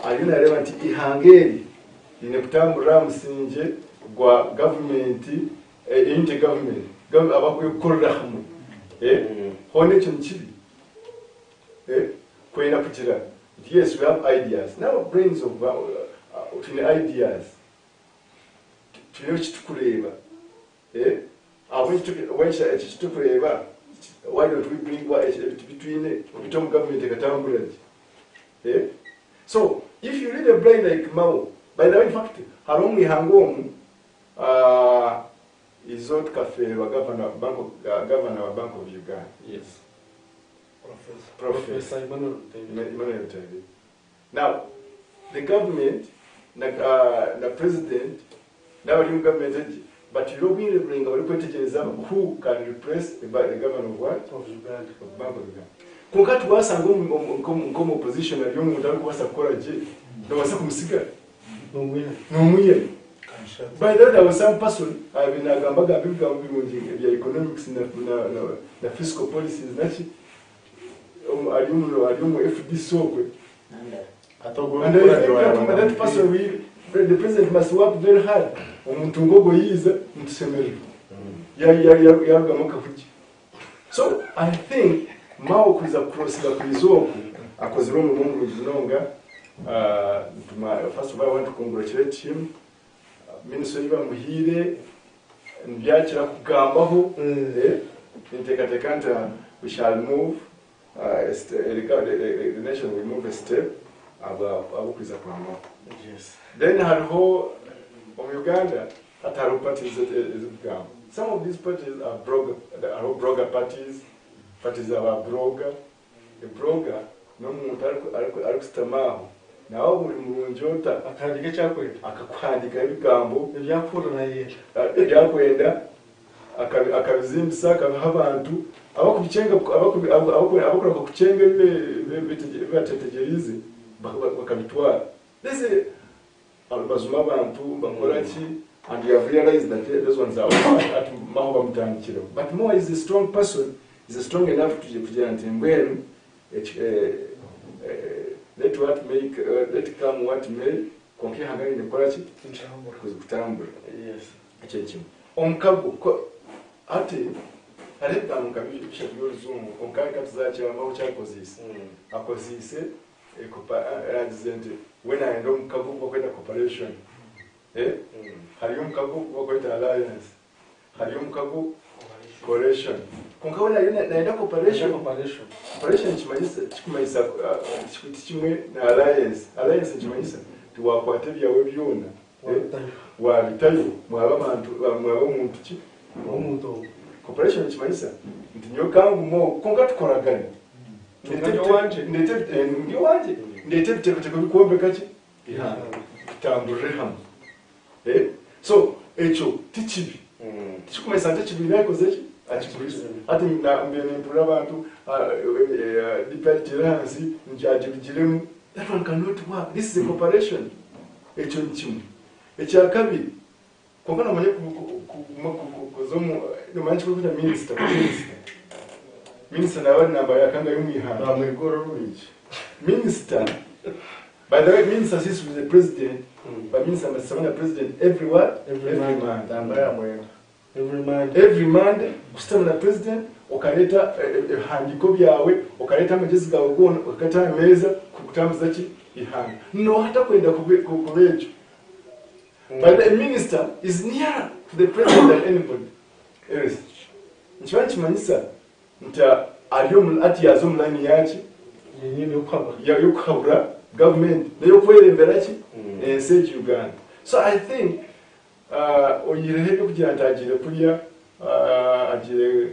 ariyo nareeba nti ihanga eri riine kutamburira aha musingye gwa gavumenti, eh, unity government, abakukorera hamwe. Eh, hoona ekyo nikibi. Eh, kwenda kugira nti yes, we have ideas. Now brains of twine ideas. Twine eki tukureeba. Eh, ahabw'enki eki kitukureeba, why don't we bring ebintu bitwine obite omu government ekatambura gye? Eh? So if you read a brain like Mao, by the way, in fact, hariho omu ihanga omu, Izot Kafeerwa, governor, bank of, governor wa Bank of Uganda. Yes. Professor. Professor Emmanuel Rutebile. Emmanuel Rutebile. Now, the government na, na president n'abari mu government egi batwire obwire buringa barikwetegyereza who can replace the governor of what? Of Uganda. Of Bank of Uganda. Kwonka twasanga nk'omu opposition ari omuntu arikubaasa kukora gye, nobaasa kumusiga? N'omwiha. N'omwiha. By the way, there was some person nagamba gamba ebigambo birungi ebya economics na fiscal policies naki, ari omu FDC okwe. And I think that person will, the president must work very hard. Omuntu ngogo yiza ntusemererwa. Yarugamu akavugi. So I think Mao kuza crossinga kwiza oku akozire omurimo murungi munonga. First of all, I want to congratulate him. Ministry bamuhiire nbyakira kugambaho. Nteekateeka nti we shall move, the nation will move a step abokwiza kwa Mao. Yes. Then hariho omu Uganda hati hariho parties ezikugamba. Some of these parties are broga, hariho broga parties, parties aba broga. A broga n'omuntu arikusitama aho nawe buri murungi ota akahandika ekyakwenda, akakuhandika ebigambo ebyakuhurira nayenda, ebyakwenda akabizimbisa akabiha abantu abakubicenga, abakuraga kucenga bibatetegerize bakabitwara. This is bazuma abantu bakora ki, and you have realized that those ones are at Mao bamutandikiraho. But Mao is a strong person, is strong enough to kugira nti mbwenu let what make, let come what may, konka ihanga rine kukora ki? Kutambura. Yes. Ekyo kimwe. Omukago ati hariho ebigambo nka bishatu by'orujungu konka reka tuzakyamaho kyakoziise. Akoziise yagize nti we nayenda omukago gwakweta cooperation. Hariyo omukago gwakweta alliance. Hariyo omukago coalition. Konka we nayenda cooperation. Cooperation. Cooperation kikumanyisa kimwe na alliance. Alliance kimanyisa tiwakwata ebyawe byona. Wabitayo mwaba abantu, mwaba omuntu ki? Omuntu omwe. Cooperation kimanyisa nti nyowe kangumo konka tukoragane. Ndi wanje. Ndete ebiteekateeko bikwombeka ki? Ihanga. Tutamburire hamwe. So ekyo ti kibi. Tikikumanyisa nti ekibiina akoze ki? Akigwise. Hati mbe nimpurira abantu, DP agitire ahansi, agirugiremu. That one cannot work. This is a cooperation. Ekyo ni kimwe. Ekya kabiri, konka nomanya kuza omu, nomanya ekirikwetwa minister, minister. Minister nawe ari namba yakanga y'omwihanga. Bamwigora orwigi. Minister, by the way, minister sits with the president, but minister must summon the president every what? Every Every Monday. Monday. Namba ya mwenda. Every Monday. Every Monday, kusitama na president, okaleta ebihandiiko byawe, okaleta amagezi gawe goona, okakata aha meeza, kukutambuza ki? Ihanga. No hatakwenda kuba ekyo. But the minister is nearer to the president than anybody else. Nikiba nikimanyisa nti ari omu, ati yaza omu line yaki? Yenyini y'okuhabura. Y'okuhabura government, n'ey'okwerembera ki? Ensi egi Uganda. So I think oyireho ebyokugira nti agiire kurya, agiire,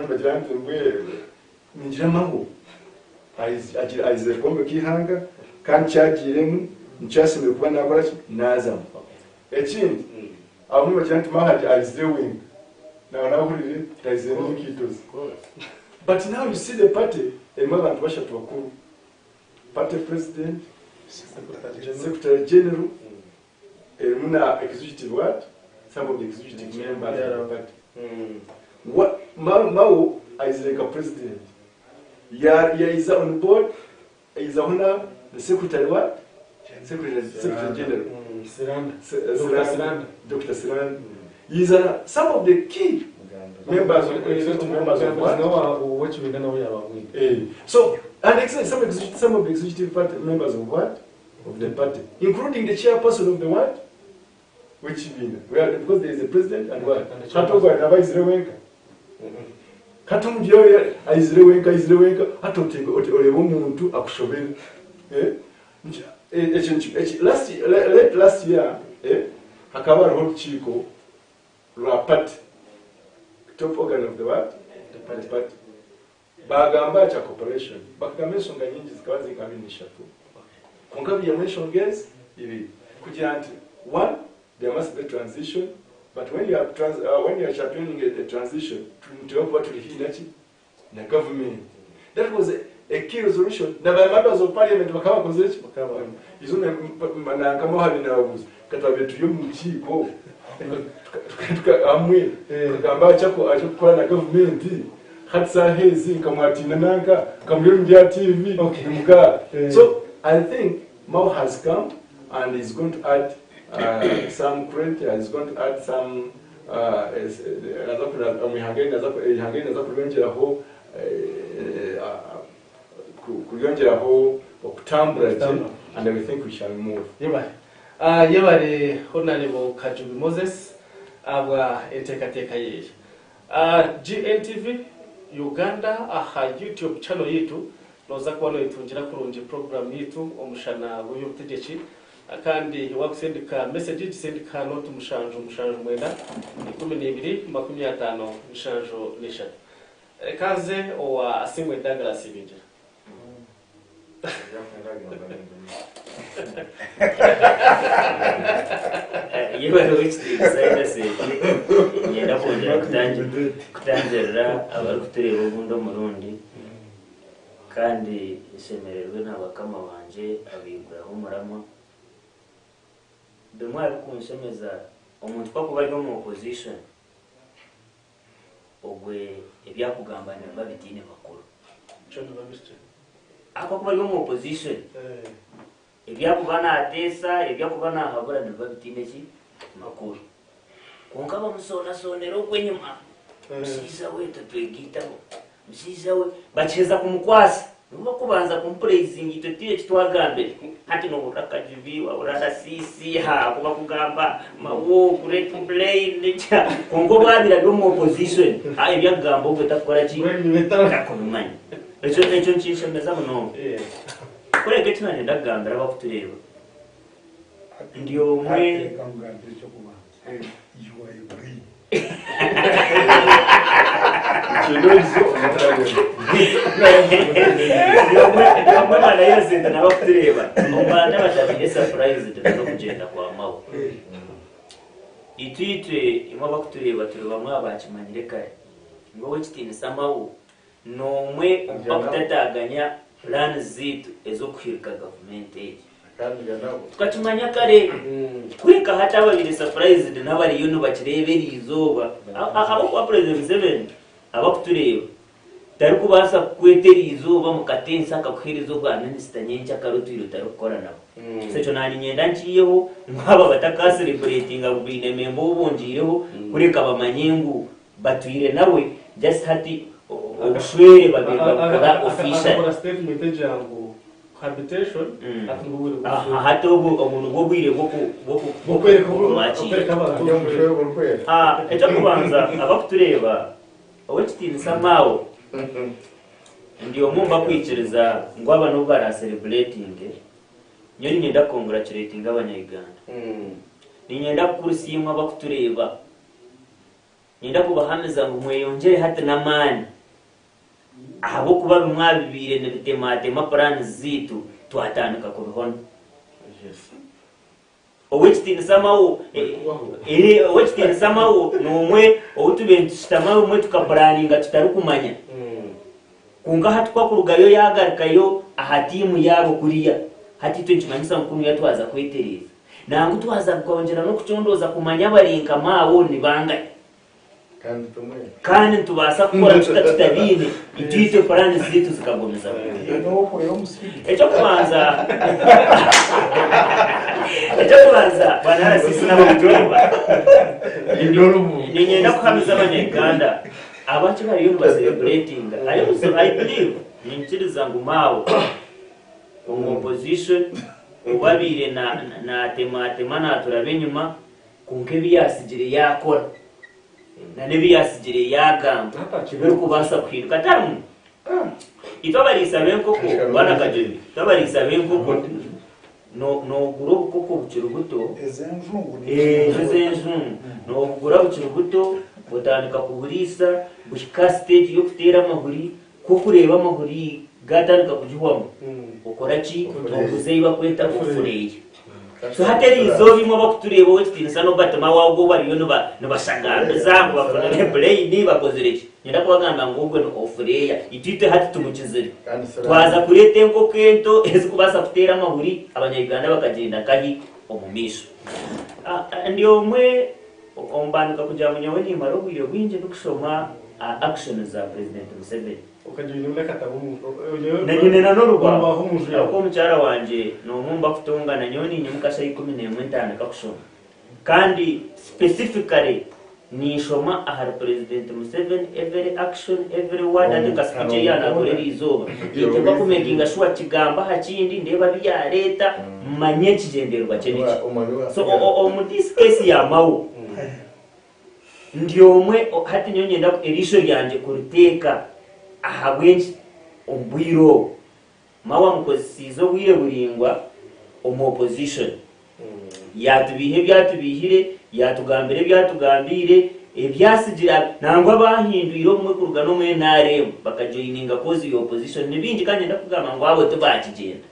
Abamwe nibagira nti mbwe ningira Mao aizire kwombeka eihanga kandi kyagiiremu nikyo ashemereire kuba nakora ki naazamu. Ekindi abamwe nibagira nti Mao aizire wenka naaba nahurire taizire n'enkaito ze. But now you see the party erimu abantu bashatu bakuru, party president, secretary general, erimu na executive what? Some of the executive members of the party. Mao aizire nka president, yaiza on board, aizaho na secretary what? Secretary general. Siranda. Siranda. Siranda. Dr. Siranda. Yiza na some of the key members of executive members of what? Wekibiina nawe yaba mwine. So, and some of the executive party members of what? Of the party, including the chairperson of the what? Which mean, well, because there is a president and what? And the Hata ogwo naba aizire wenka. Hata omugye aizire wenka, aizire wenka, hata oreeba omuntu akushobere. Ekyo late last year, hakaba hariho orukiiko rwa party, top organ of the what? The party. Bagamba kya cooperation, bakagamba enshonga nyingi zikaba ziri nka 23. Kwonka biihamu enshonga ezi ibiri kugira nti one, there must be transition, but when you are championing a transition, nituba kuba turi haihi naki na government. That was a key resolution. Na ba members of parliament bakaba bakoze ki? Izo nanka Mohabi nababuuza katwabe turi omu rukiiko hamwe tukagamba akyokukora na government hati saaha ezi nkamwatiina nanka nkamuri omu bya TV nimuga. So I think Mao has come and is going to add some credit, is going to add some ihanga rinaza kuryongeraho okutambura gye, and we think we shall move. Yebare. Yebare Honorable Kajubi Moses abwa enteekateeka yeeye. GNTV Uganda aha YouTube channel yitu noza kuba noyitungira kurungi program yitu omushana gw'ebyobutegyeki, kandi wakusindika message gisindika noti 7 7 9 12 50 7 3. Kanze owa Asimwe Douglas Ibingira. Yebare wekitiinisa sente, nyenda kwongera kutangirira abarikutureeba obundi omurundi, kandi nshemererwe na bakama bangye abaiguraho omuramwa. Bimwe abikunshemeza omuntu kwakuba ari omu opposition ogwe ebyakugamba nibiba bitiine makuru. Ahakuba ari omu opposition ebyakuba naateesa, ebyakuba naahabura nibiba bitiine ki makuru. Kwonka bamusoonasonera okwenyima, mushaija we tatwegaitaho, mushaija we bakiheza kumukwasa, nibo bakubanza kumupureyizinga itwe tiire eki twagambire. Hati nohurira Kajubi, wahurira Rasiisi, ha, kuba kugamba Mao, great brain, kwonka obwabire ari omu opposition, ha, ebyakugamba ogwe takukora ki? Takubimanya. Ekyo nkinshemeza munonga. Kureka eki nanyenda kugambira abakutureeba. Ndi omwe. Reka nkugambire ekyokubanza. You are a brain. Ndi omwe mwana Innocent n'abakutureeba. Omu bantu abatabaire surprise tuza okugyenda kwa Mao. Itwe imwe abakutureeba turi bamwe abakimanyire kare. Ngu ow'ekitiinisa Mao n'omwe omu bakutataganya plan ziitu ez'okuhirika gavumenti egi. Tukakimanya kare. Kureka hati ababaire surprised n'abariyo nibakireeba eri izooba. Ahabw'okuba President Museveni abakutureeba tarikubaasa kukweta eri izooba mukatensa akakuheereza obwa minisita nyencakare otwire otarikukora nabo. So ekyo naanye niinyenda nkiiheho ngu aba batakasereburetinga ngu baine memba ou bongiireho, kureka bamanye ngu batwire nawe, just hati obushwere babaire babukora officially. Akakora statement egira ngu cohabitation hati nibwo bwire bw'obushwere. Hati obu nibwo bwire bw'okumwakira. Bw'okwereka abantu. Ekyokubanza abakutureeba, ow'ekitiinisa Mao ndi omwe omu bakwikiriza ngu aba n'obu barasereburetinge, nyowe niinyenda kukongratulatinga Abanya-Uganda. Niinyenda kukurisa imwe abakutureeba. Niinyenda kubahamiza ngu mweyongyere hati n'amaani ahabw'okuba bimwe aha bibaire nibitematema puraani zaitu twatandika kubihona. Ow'ekitiinisa Mao, ow'ekitiinisa Mao n'omwe ou tubaire nitushutama obumwe tukapuraninga tutarikumanya. Kwonka hati ku akurugayo yaagarukayo aha tiimu yaabo kuriya, hati itwe nikimanyisa ngu kunuya twaza kwetereeza. Nangwa twaza kwongyera n'okucondooza kumanya abari nka Mao ni bangahi. Kandi nitubaasa kukora tuta tutabaine, itwe itwe puraani zaitu zikagumizamu. Eky'okubanza, eky'okubanza bwana RCC n'abakutureba, niinyenda kuhamiza abanya-Uganda abakye bariyo nibasereburetinga. I also, I believe, niinyikiriza ngu Mao omu opposition obu abaire naatematema naaturaba enyima, Kwonka ebi yaatsigire yaakora n'ebi yaatsigire yaagamba tibirikubaasa kuhinduka. Tarimu. Itwe abariisa b'enkoko, Bwana Kagyebe, itwe abariisa b'enkoko, noogura obukoko bukiri buto, ezo ez'enjungu, noobugura bukiri buto, otandika kuburiisa, buhika aha siteegi y'okuteera amahuri, ku orikureeba amahuri gaatandika kugihwamu, okora ki? Oguza ei barikweta ofureeya. So hati eri izooba imwe abakutureeba ow'ekitiinisa Norbert Mao ogwo bariyo nibashagambiza ngu bafunire pureyini bakozire ki? Niinyenda kubagamba ngu ogwo ni ofureeya. Itwe itwe hati tumukizire. Twaza kureeta enkoko ento ezikubaasa kuteera amahuri abanya-Uganda bakagyenda nkahi? Omu maisho. Ndi omwe omu bandika kugira ngu nyowe nimmara obwire bwingi ndikushoma aha actions za Purezidenti Museveni. Na nyine na n'orubaho ahabw'okuba omukyara wangye n'omwe omu bakutongana nyowe ninyimuka shaaha 11 ntandika kushoma kandi specifically ninshoma ahari Purezidenti Museveni every action, every word hati nka speech ei yaanakora eriizooba ninteekwa kumekinga sure kigamba aha kindi ndeebe abu yaareeta mmanye ekigyendererwa kye niki. So omu this case ya Mao Ndi omwe, hati nyowe niinyenda eriisho ryangye kuriteeka ahabw'enki omu bwire obu Mao amukozesiize obwire buraingwa omu opposition. Yaatubiiha ebi atubiihire, yaatugambira ebi atugambiire, ebi atsigire nangwa abaahindwire obumwe kuruga n'omu nrm bakajoininga cause ya opposition ni baingi kandi niinyenda kukugamba ngu abo tibaakigyenda.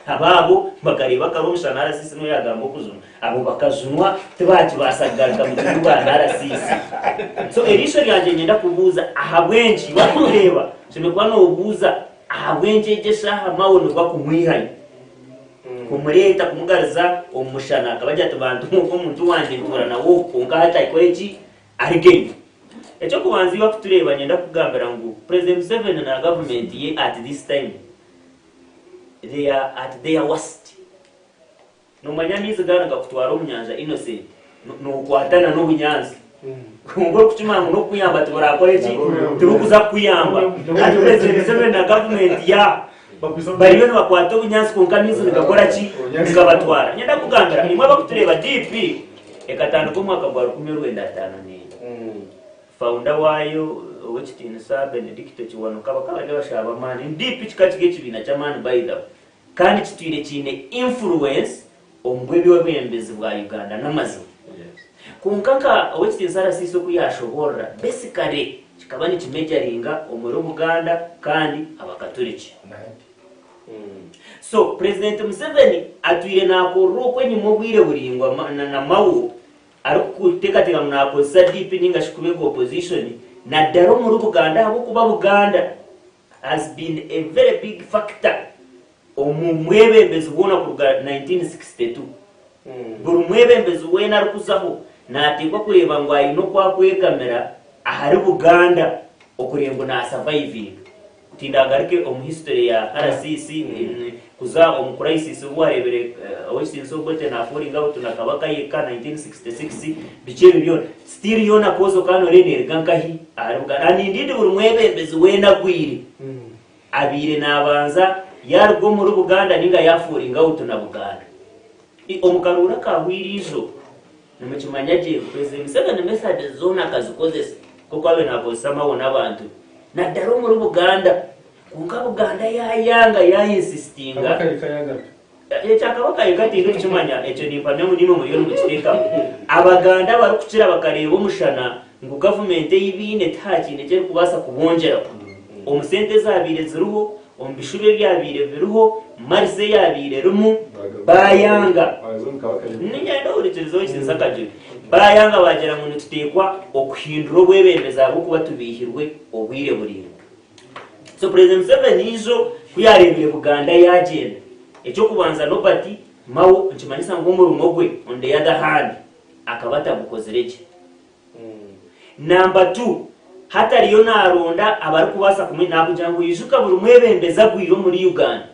Abaabo bakareeba kare omushana RCC niwe yaagamba okujunwa. Abo bakajunwa tibaakibaasa kugaruka mu kigo ba RCC. So eriisho ryangye niinyenda kubuuza ahabw'enki wakureeba oshemereire kuba noobuuza ahabw'enki egi eshaaha Mao nibwo akumwihayo kumureeta kumugaruza omu mushana akaba agira ati bantu mwe ogwo omuntu wangye ntuura nawe oku kwonka hati akore ki arugeyo. Eky'okubanza iwe akutureeba niinyenda kukugambira ngu President Museveni na gavumenti ye at this time They are at their worst. Nomanya amaizi ganu gakutwara omu nyanja Innocent, nokwatana n'obunyansi. Kwonka orikukimanya ngu n'okukuyamba tiburakore ki? Tiburikuza kukuyamba. Hati President Museveni na gavumenti yaabo bariyo nibakwata obunyansi kwonka amaizi nigakora ki? Nigabatwara. Niinyenda kukugambira imwe abakutureeba DP ekatandika omwaka gwa 1954. Founder waayo Owekitiinisa Benedicto Kiwanuka bakaba bari abashaho b'amaani. DP kikaba kiri ekibiina ky'amaani by the way kandi kitwire kiine influence omu bw'eby'obwebembezi bwa Uganda n'amazima. Kwonka nka Owekitiinisa Arasiisi oku yaashoboorora, basically kikaba nikimejaringa omuri Buganda kandi Abakaturiki. So Purezidenti Museveni atwire naakorera okwo enyima obwire buraingwa na Mao arikuteekateeka ngu naakozesa DP nainga shi kuba opposition naddala omuri Buganda ahabw'okuba Buganda has been a very big factor omu mwebembezi bwona kuruga 1962. Buri mwebembezi weena arikuzaho naateekwa kureeba ngu aine oku akwegamira ahari Buganda okureeba ngu naasavaivinga. Tindagaruke omu history ya RCC kuza omu crisis obu warebire Owekitiinisa Obote na falling out na Kabaka yeka 1966 biki ebyo byona still yoona cause okaba noreeba neruga nkahi ahari Buganda and indeed buri mwebembezi weena agwire abaire nabanza yaruga omuri Buganda ninga ya falling out na Buganda. Omu karuuru akahweire ijo Nimukimanya gye ngu President Museveni methods zoona akazikozesa nk'oku abaire nakozesa Mao n'abantu be naddala omuri Buganda kwonka Buganda yayanga ya insistinga Kabaka yeka yagaruka. Ekya Kabaka yeka tindikukimanya ekyo nimpamya ngu naimwe muriyo nimukiteekamu. Abaganda abarikukira bakareeba omushana. ngu gavumenti ei baine tihakiine eki erikubaasa kubongyeraho. Omu sente ezaabaire ziriho, omu bishuba ebyabaire biriho, marisi eyaabaire erimu, baayanga. Niinyenda ohurikirize ow'ekitiinisa Kajuri. Baayanga baagira ngu nituteekwa okuhindura obwebembezi ahabw'okuba tubiihirwe obwire buraingwa. So President Museveni ijo ku yaareebire Buganda yaagyenda, eky'okubanza Norbert Mao nikimanyisa ngu omurimo gwe on the other hand akaba atagukozire gye. Namba tu, hati ariyo naaronda abarikubaasa kumwe naakugira ngu ijuka buri mwebembezi agwire omuri Uganda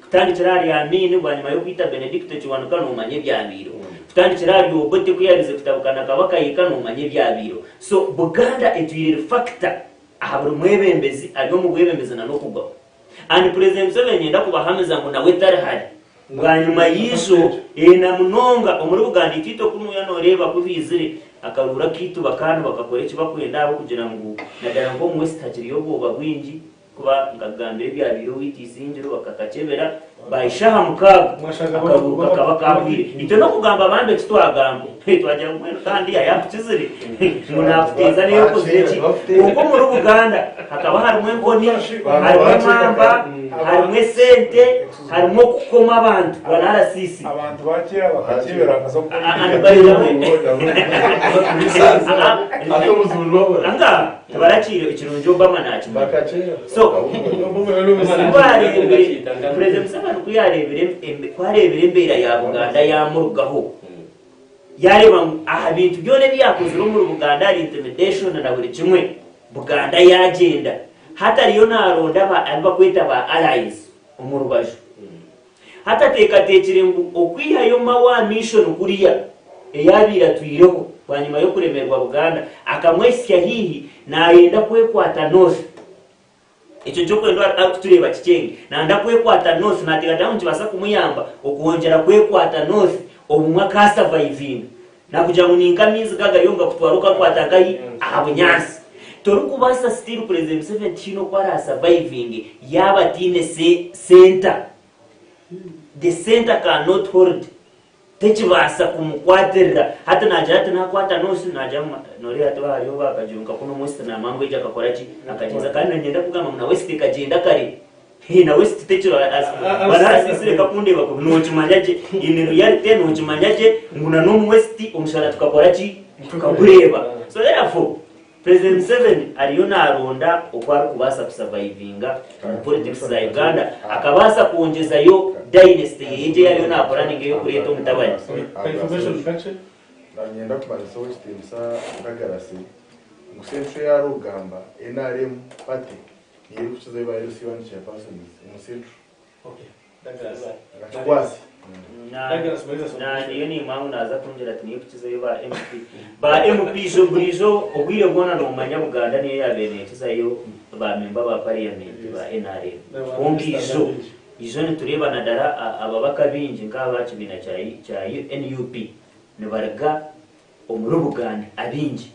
kutandikira ahari Amin bwanyima y'okwita Benedicto Kiwanuka noomanya ebyabaireho, kutandikira ahari Obote ku yaarize kutabuka na Kabaka Yeka noomanya ebyabaireho. So Buganda etwire eri factor aha buri mwebembezi ari omu bwebembezi na n'okugwaho. And President Museveni niinyenda kubahamiza ngu nawe tari hare. Bwanyima y'eijo na munonga omuri Buganda itwe itwe kunuya noreeba ku baizire akaruuru akaitu bakaanu bakakora eki bakwenda ahabw'okugira ngu nadara nk'omu West hakiriyo obwoba bwingi kuba nkakugambira ebyabaire owaitu Isingiro bakakakyebera bahisha aha mukaaga akaruuru kakaba kahwire. Itwe n'okugamba bambi eki twagamba twagira ngu mbwenu kandi ayakukizire ngu nakuteeza niyo okozire ki kwonka omuri Buganda hakaba harimu enkoni harimu emamba harimu esente harimu okukoma abantu bana RCC. Abantu ba kera bakakyebera bakaza kukora And by the way, anga tibarakiire ekirungi Obama nakimanya. So kubarebire President Museveni kuyarebire kwarebire embeera ya Buganda yamurugaho yareeba ngu aha bintu byona ebi yakozire omuri Buganda ahari intimidation na buri kimwe Buganda yagyenda hati ariyo naronda abu bakweta ba allies omu rubaju. Hati ateekateekire ngu okwihayo Mao aha mission kuriya eyabaire atwireho bwanyima y'okuremerwa Buganda akamwehitsya haihi nayenda kwekwata North. Ekyo nikyo orikwenda arikutureeba kikyenge. Nayenda kwekwata North nateekateeka ngu nikibaasa kumuyamba okwongyera kwekwata North obumwe akaasavaivinga. Nakugira ngu ninka amaizi ga gariyo nigakutwara okakwata nkahi? Aha bunyaatsi. Torikubaasa still President Museveni tihaine oku araasavaivinge yaaba ataine center. The center cannot hold. Tekibaasa kumukwatirira. Hati naagira ati naakwata North, naagira ngu nooreeba hati hariyo baakagira nka kunu omu West naamanya ngu egyo akakora ki? Akagyenza. Kandi niinyenda kugamba ngu na West ekagyenda kare. Hee na West tekiro barasiisire reka kundeeba kubi nookimanya gye in reality nookimanya gye ngu na n'omu West omushana tukakora ki? Tukagureeba. So therefore President Museveni ariyo naaronda oku arikubaasa kusavaivinga omu politics za Uganda akabaasa kwongyezayo dynasty ye egyo ei ariyo naapuraninga ey'okureeta omutabani. Ka information kakye. Niinyenda kumanyisa Ow'ekitiinisa Douglas ngu Central ei arikugamba, nrm party, niyo erikukizayo ba LC one chairpersons omu Central. Okay. Douglas. Akikwase. Douglas Maliza Na niyo nimanya ngu naaza kungira ati niyo ekukizayo ba MP. Ba MP ijo buriijo obwire bwona noomanya Buganda niyo yaabaire neekizayo ba memba ba parliament ba nrm. Kwonka ijo, ijo nitureeba nadara ababaka abaingi nk'aba kibiina kya kya NUP nibaruga Omuri Buganda abaingi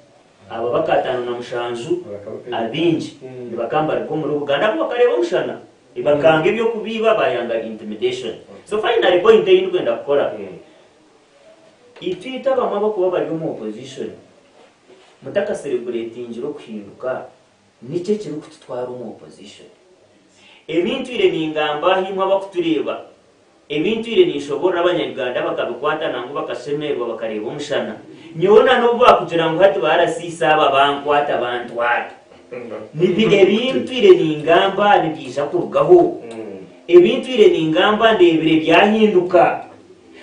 aba bakaataano na mushanju abaingi nibakaba nibaruga omuri Buganda abu bakareeba omushana bakanga eby'okubiiba bayanga intimidation. So finally point ei ndikwenda kukora itwe itwe abamwe abakuba bari omu opposition mutakasereburetingire okuhinduka niki ekirikututwara omu opposition? Ebi ntwire ningamba aha imwe abakutureeba Ebi ntwire ninshoboorora Abanya-Uganda bakabikwata nangwa bakashemererwa bakareeba omushana. Nyowe na n'obu baakugira ngu hati baarasiisa aba bankwata bantwara. Nibi ebi ntwire ningamba nibyija kurugaho. Ebi ntwire ningamba ndeebire byahinduka.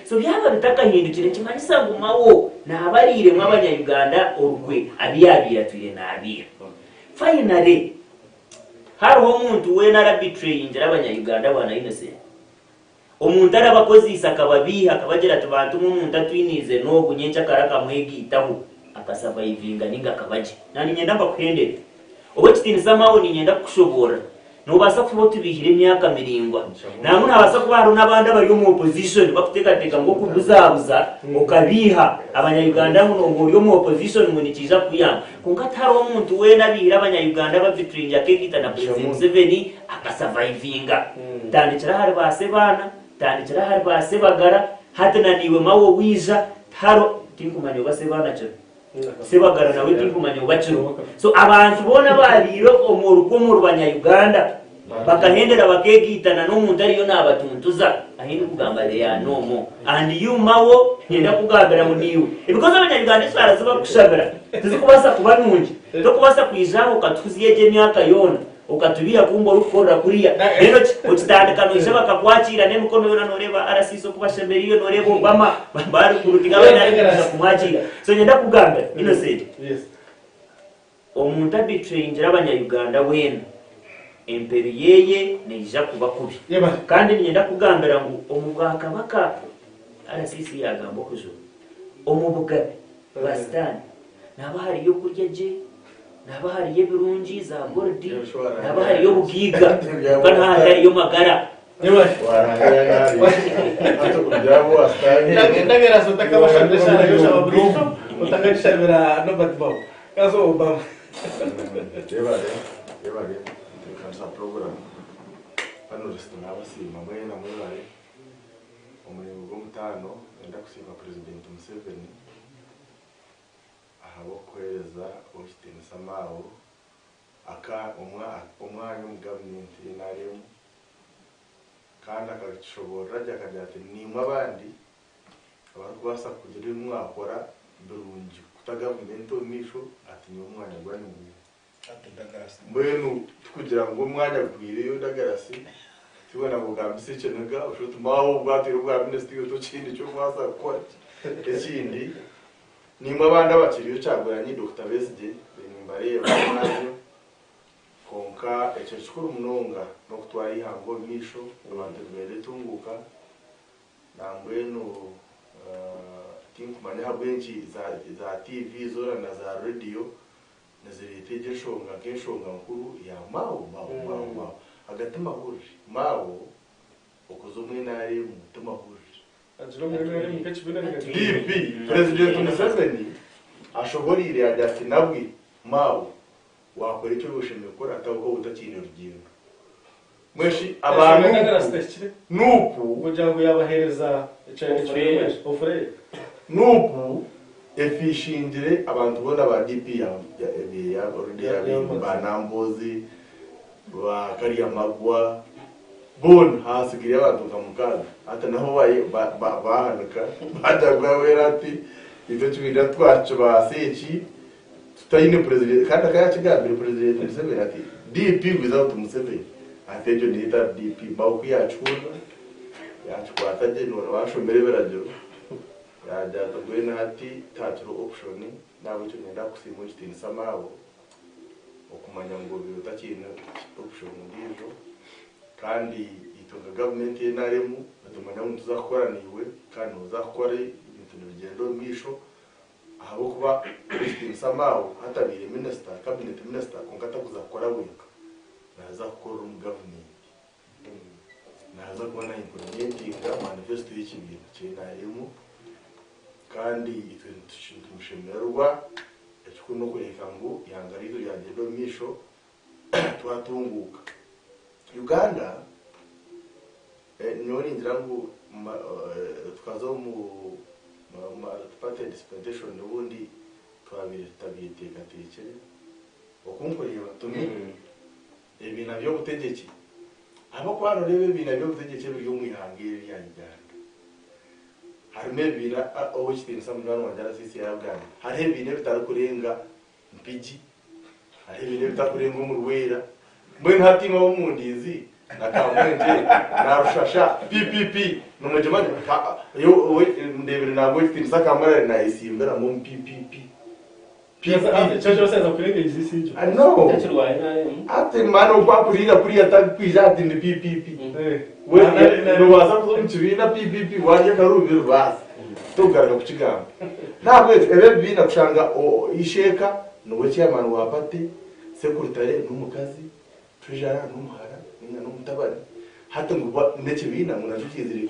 So byaba bitakahindukire nikimanyisa ngu Mao naaba ariiremu Abanya-Uganda orukwe abu yaabaire atwire naabiiha. Finally, Hariho omuntu weena arabitreyingira abanya Uganda bwana Innocent? Omuntu arabakoziise akababiiha akabagira ati bantu mwe omuntu atwiniize nogu nyenkya kare akamwegaitaho akasavaivinga ninga akabagye. Na ninyenda mbakuhendere. Owekitiinisa Mao ninyenda kukushoboorora. Nobaasa kuba otubiihire emyaka miraingwa. Nangwa nihabaasa kuba hariho n'abandi abari omu opposition bakuteekateeka ngu okubuzabuza okabiiha abanya Uganda ngu nooba ori omu opposition ngu nikiija kukuyamba. Kwonka tihariho omuntu weena abiihire abanya Uganda ababitringi akeegaita na President Museveni akasavaivinga. Tandikira ahari ba Ssebaana, tandikira ahari ba Ssebagala, hati na naiwe Mao waija, tihariho, tinkumanya oba Ssebaana akiriho. Sebagara nawe tinkumanya obu akiriho. So abantu boona abaariire omu orukumu rubanya Uganda bakahendera bakeegaitana n'omuntu ariyo naabatuntuza ahi ndikugamba they are no more and you Mao niinyenda kukugambira ngu niiwe because abanya Uganda eshaara zi bakukushabira tizikubaasa kuba nungi tokubaasa kwija aha okatuhuzya egyo emyaka yoona Okatubiha kumbe orikukorera kuriya then okitandika noija bakakwakiira n'emikono yoona noreeba RCC oku bashemereire noreeba Obama barikurutinga abandi arikuza kumwakiira so niinyenda kukugambira Innocent omuntu abetrayingire abanya Uganda weena emperu yeye neija kuba kubi kandi niinyenda kukugambira ngu omu bwakabaka RCC yagamba okujuma omu bugabe bwa sitaane Nihaba hariyo okurya gye, nihaba hariyo ebirungi za gold, nihaba hariyo obugaiga, kwonka nihaba hatariyo magara. Ndagarasa otakabashabira eshaara y'oshaba buriijo otakagishabira Nobert Mao. Kazo Obama. Yebare, yebare kutebeekanisa puroguraamu. Panelists naabasiima mwena mwebare. Omuringo gw'omutaano niinyenda kusiima Purezidenti Museveni Ahabw'okuheereza ow'ekitiinisa Mao aka omwanya omu gavumenti NRM kandi akakishoboorora gye akagira ati niimwe abandi abarikubaasa kugira ebi mwakora birungi kuta gavumenti omu maisho ati nyowe omwanya gwanyu ngugu. Mbwenu tikugira ngu omwanya guhwireyo Ndagarasi tiwena ngu ogambise ekiniga oshushe oti Mao obu bwatwire obwa minisita iwe tokiine eki orikubaasa kukora. Ekindi Naimwe abandi abakiriyo Kyagulanyi, Dokita Besigye nimbareeba mwabyo kwonka ekyo kikuru munonga n'okutwara eihanga omu maisho, abantu nibenda entunguuka nambwenu tinkumanya ahabw'enki za TV zoona na za radio nizireeta egyo enshonga nk'enshonga nkuru ya Mao Mao Mao Mao aga ti mahurire Mao okuza omu NRM ti mahurire. DP, Purezidenti Museveni ashoboreire yaagira ati nabwe Mao waakora eki oshemereire kukora hataho waaba otakiine rugyendo. Mbwenu shi aba Nup, Nup efishingire abantu boona ba DP ba Nambooze, ba Karyamagwa, Boona haatsigaire abantu nka mukaaga. Hati naho baahanika baagira ngu Wera ati, Itwe ekibiina twakibaasa eki tutaine purezidenti. Kandi akaba yaakigambire purezidenti Museveni ati, DP without Museveni. Ati egyo niyo etari DP. Mao ku yaakihurira, yaakikwata gye nooreeba ashomire ebiragiro, yaagira ati mbwenu hati tihakiriho option, n'ahabw'ekyo niinyenda kukusiima ekitiinisa Mao. Okumanya ngu obaire otakiine option endiijo kandi itwe nka gavumenti ya NRM nitumanya ngu nituza kukora naiwe kandi noza kukora ebintu nibigyenda omu maisho ahabw'okuba ow'ekitiinisa Mao hati abaire minisita, cabinet minister kwonka takuza kukora wenka naaza kukorera omu gavumenti. Naaza kuba na implementinga manifesto y'ekibiina kya NRM kandi itwe nitumushemererwa. Ekikuru n'okureeka ngu eihanga ryaitu ryagyenda omu maisho twatunguuka. Uganda, nyowe ningira ngu tukaza omu multiparty dispensation obundi twabaire tutabyeteekateekire. Oku nkureeba to me, ebibiina by'obutegyeki, ahabw'okuba nooreeba ebibiina by'obutegyeki ebiri omu ihanga eri erya Uganda, Harimu ebibiina, Ow'ekitiinisa munywani wangye RCC yaabigambire, hariho ebibiina ebitarikurenga Mpigi, hariho ebibiina ebitarikurenga omu Rwera. Mbwenu hati imwe ab'omundiizi na Kamwengye na Rushasha, PPP, nimugimanya? Ndeebire nangwa Ow'ekitiinisa Kamurare naayesimbiramu omu PPP. No. Ati mani oku akuriira kuriya tarikwija ati ndi PPP. We nobaasa kuza omu kibiina PPP warya akarubiri baasi tokugaruka kukigamba. Nahabwekyo ebi ebibiina kushanga isheeka niwe chairman wa party, sekuritare n'omukazi, treasurer n'omuhara ninga n'omutabani hati ngu n'ekibiina ngu nakyo kiizire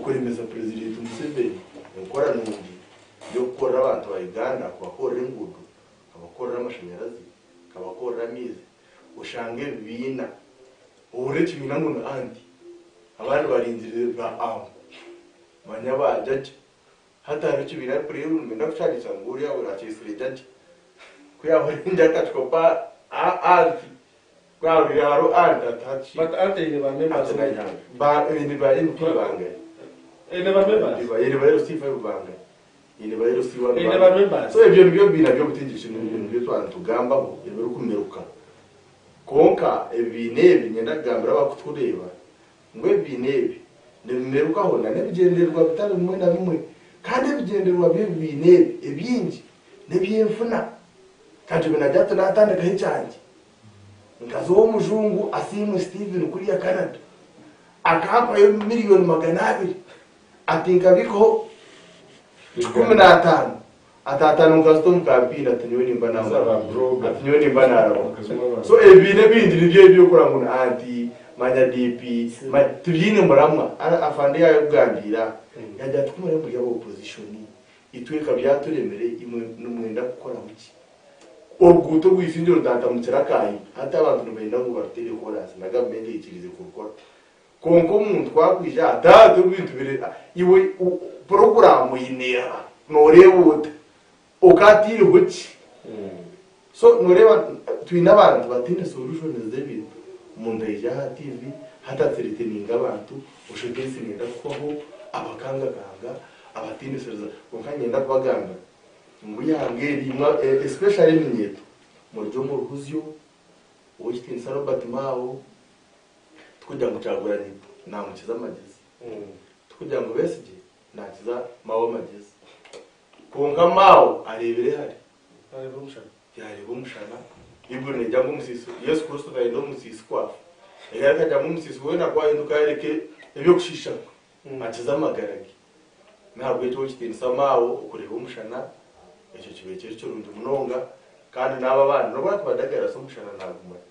kuremesa president Museveni enkora nungi. y'okukorera abantu ba Uganda kubakorera enguudo, kabakorera amashanyarazi, kabakorera amaizi, oshange ebibiina, ohurire ekibiina ngu ni anti, abandi baringirire ba anko, manya ba jaja. Hati hariho ekibiina arikureeba nibenda kukyagisa ngu oriya akyetsire jajja. Ku yaahurira enjara akakikopa anti, ku yaahurira hariho anti ati hati. But anti eine ba members Ati naihanga. Ba eine ba MP bangahi? Eine ba members? Eine ba LC5 bangahi? Eine ba LC1 Eine ba members? So ebyo nibyo bibiina by'obutegyeki nibyo nibyo twaba nitugambaho ebirikumiruka. Kwonka ebibiina ebi niinyenda kugambira abarikutureeba ngu ebibiina ebi nibimerukaho na n'ebigyendererwa bitari bimwe na bimwe. Kandi ebigyendererwa by'ebibiina ebi ebingi n'eby'enfuna. Kajubi nagira ati naatandikaho ekyangye, nkaza ow'omujungu Asiimwe Steven kuriya Canada, akampayo miriyoni 200 ati nkabiikaho 15, ati ataano nkazita omu kampeyini ati nyowe nimba naamara, ati nyowe nimba naaraba. So ebibiina ebindi nibyo ebi ebyokureba ngu ni anti, manya DP, tibiine muramwa. Afande yaabigambiire aha, yaagira ati ku muriyo muri aba opposition, Itwe ka byaturemire imwe nimwenda kukoraho ki? Oruguuto orw'eisingye rutantamukire akaayi, hati abantu nibenda ngu baruteere koraasi na gavumenti eikiriize kurukora. Kwonka omuntu ku akwija ati hati ebintu biri iwe puroguraamu oine eha? Nooreeba ota? Okaataireho ki? So nooreeba twine abantu bataine solutions z'ebintu. Omuntu aija aha TV hati athreateninga abantu, oshusha ensi neenda kuhwaho, abakangakanga, abatiinisiriza. Kwonka niinyenda kubagambira ngu eihanga eri imwe especially eminyeeto murugye omu ruhuzyo, Ow'ekitiinisa Robert Mao tikugira ngu Kyagulanyi naamukiza amagyezi, tikugira ngu Besigye naakiza Mao amagyezi, kwonka Mao areebire hare. Yaareeba omushana. Yaareeba omushana. Baiburi neegira ngu omusiisi, Yesu Kristo akayenda omusiisi ku afa, reero akagira ngu omusiisi weena ku ahinduka ayereka eby'okushiisha kwe, akiza amagara ge. N'ahabw'ekyo ow'ekitiinisa maawe okureeba omushana, ekyo kibaire kiri kirungi munonga, kandi n'abo abandi n'obu arikuba adagarasi omushana naagumanya.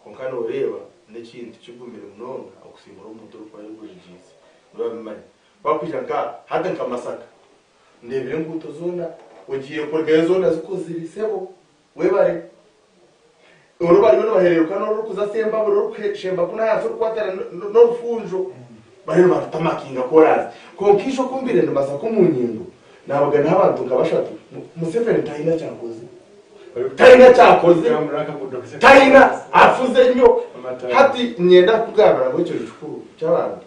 Kwonka nooreeba n'ekintu kigumire munonga okusiimura omuntu orikuba ayegwejegyeise. Nibabimanya. Ku arikwija nka hati nka Masaka, Ndeebire enguuto zoona ogiire kurugayo zoona zikozire sebo webare. Oru bariyo nibahereruka n'orurikuza Sembabule orikushemba kunu ahansi orikukwatana n'orufunjo bariyo nibarutamakinga koraasi. Kwonka ishe oku mbaire ndi Masaka omu nyindo naabuganaho abantu nka bashatu Museveni taine eki akoze. Taine eki akoze. Taine afuze nnyo. Hati niinyenda kukugambira ngu ekiro kikuru ky'abantu.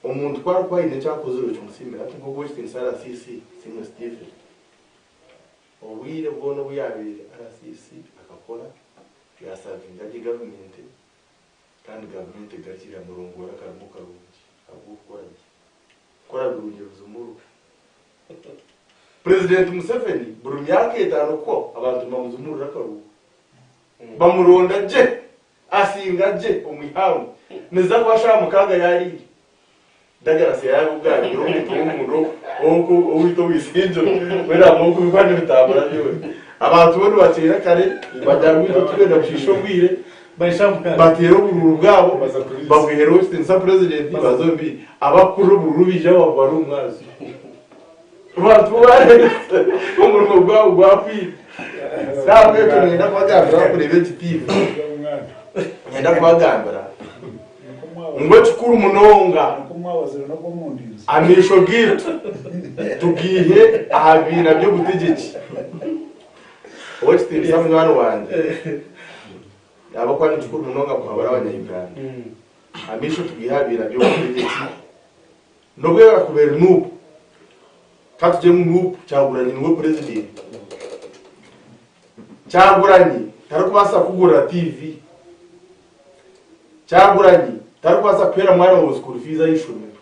Omuntu ku arikuba aine eki akozire okimusiimire. Hati nk'ogu ow'ekitiinisa RCC, Asiimwe Stephen, obwire bwona obu yaabaire RCC akakora, yaasavinga gye gavumenti kandi gavumenti egarukire yamurongoora akarimo karungi ahabw'okukora gye. Kukora birungi ebizimurwa. Purezidenti Museveni buri myaka etaano kuhwaho abantu nibamuzimurira akarungu. Bamuronda gye. Asinga gye omu ihangwe. Niza kuba shaaha mukaaga yaariire. Dagarasi yaaba obwabire omuntu w'omunda oku owaitu ow'eisingiro weena oku bikuba nibitambura byona. Abantu bo nibateera kare bagira ngu itwe titurikwenda kushiisha obwire bateera oburuuru bwabo babwihereho ow'ekitiinisa purezidenti baze omu bindi. Abakukurira oburuuru baija babubara omu mwazyo. Abantu bo bareebire omurimo gwabo gwahwire. N'ahabw'ekyo niinyenda kubagambira abarikureeba egi tiivi, niinyenda kubagambira ngu ekikuru munonga amaisho gaitu tugaihe aha bibiina by'obutegyeki. Ow'ekitiinisa munywani wangye, ahabw'okuba ni kikuru munonga kuhabura Abanya-Uganda, amaisho tugaihe aha bibiina by'obutegyeki. N'obu erakuba eri Nup, ka tugire ngu Nup Kyagulanyi niwe purezidenti. Kyagulanyi tarikubaasa kukugurira TV. Kyagulanyi tarikubaasa kuheera mwana waawe school fees aha ishomero.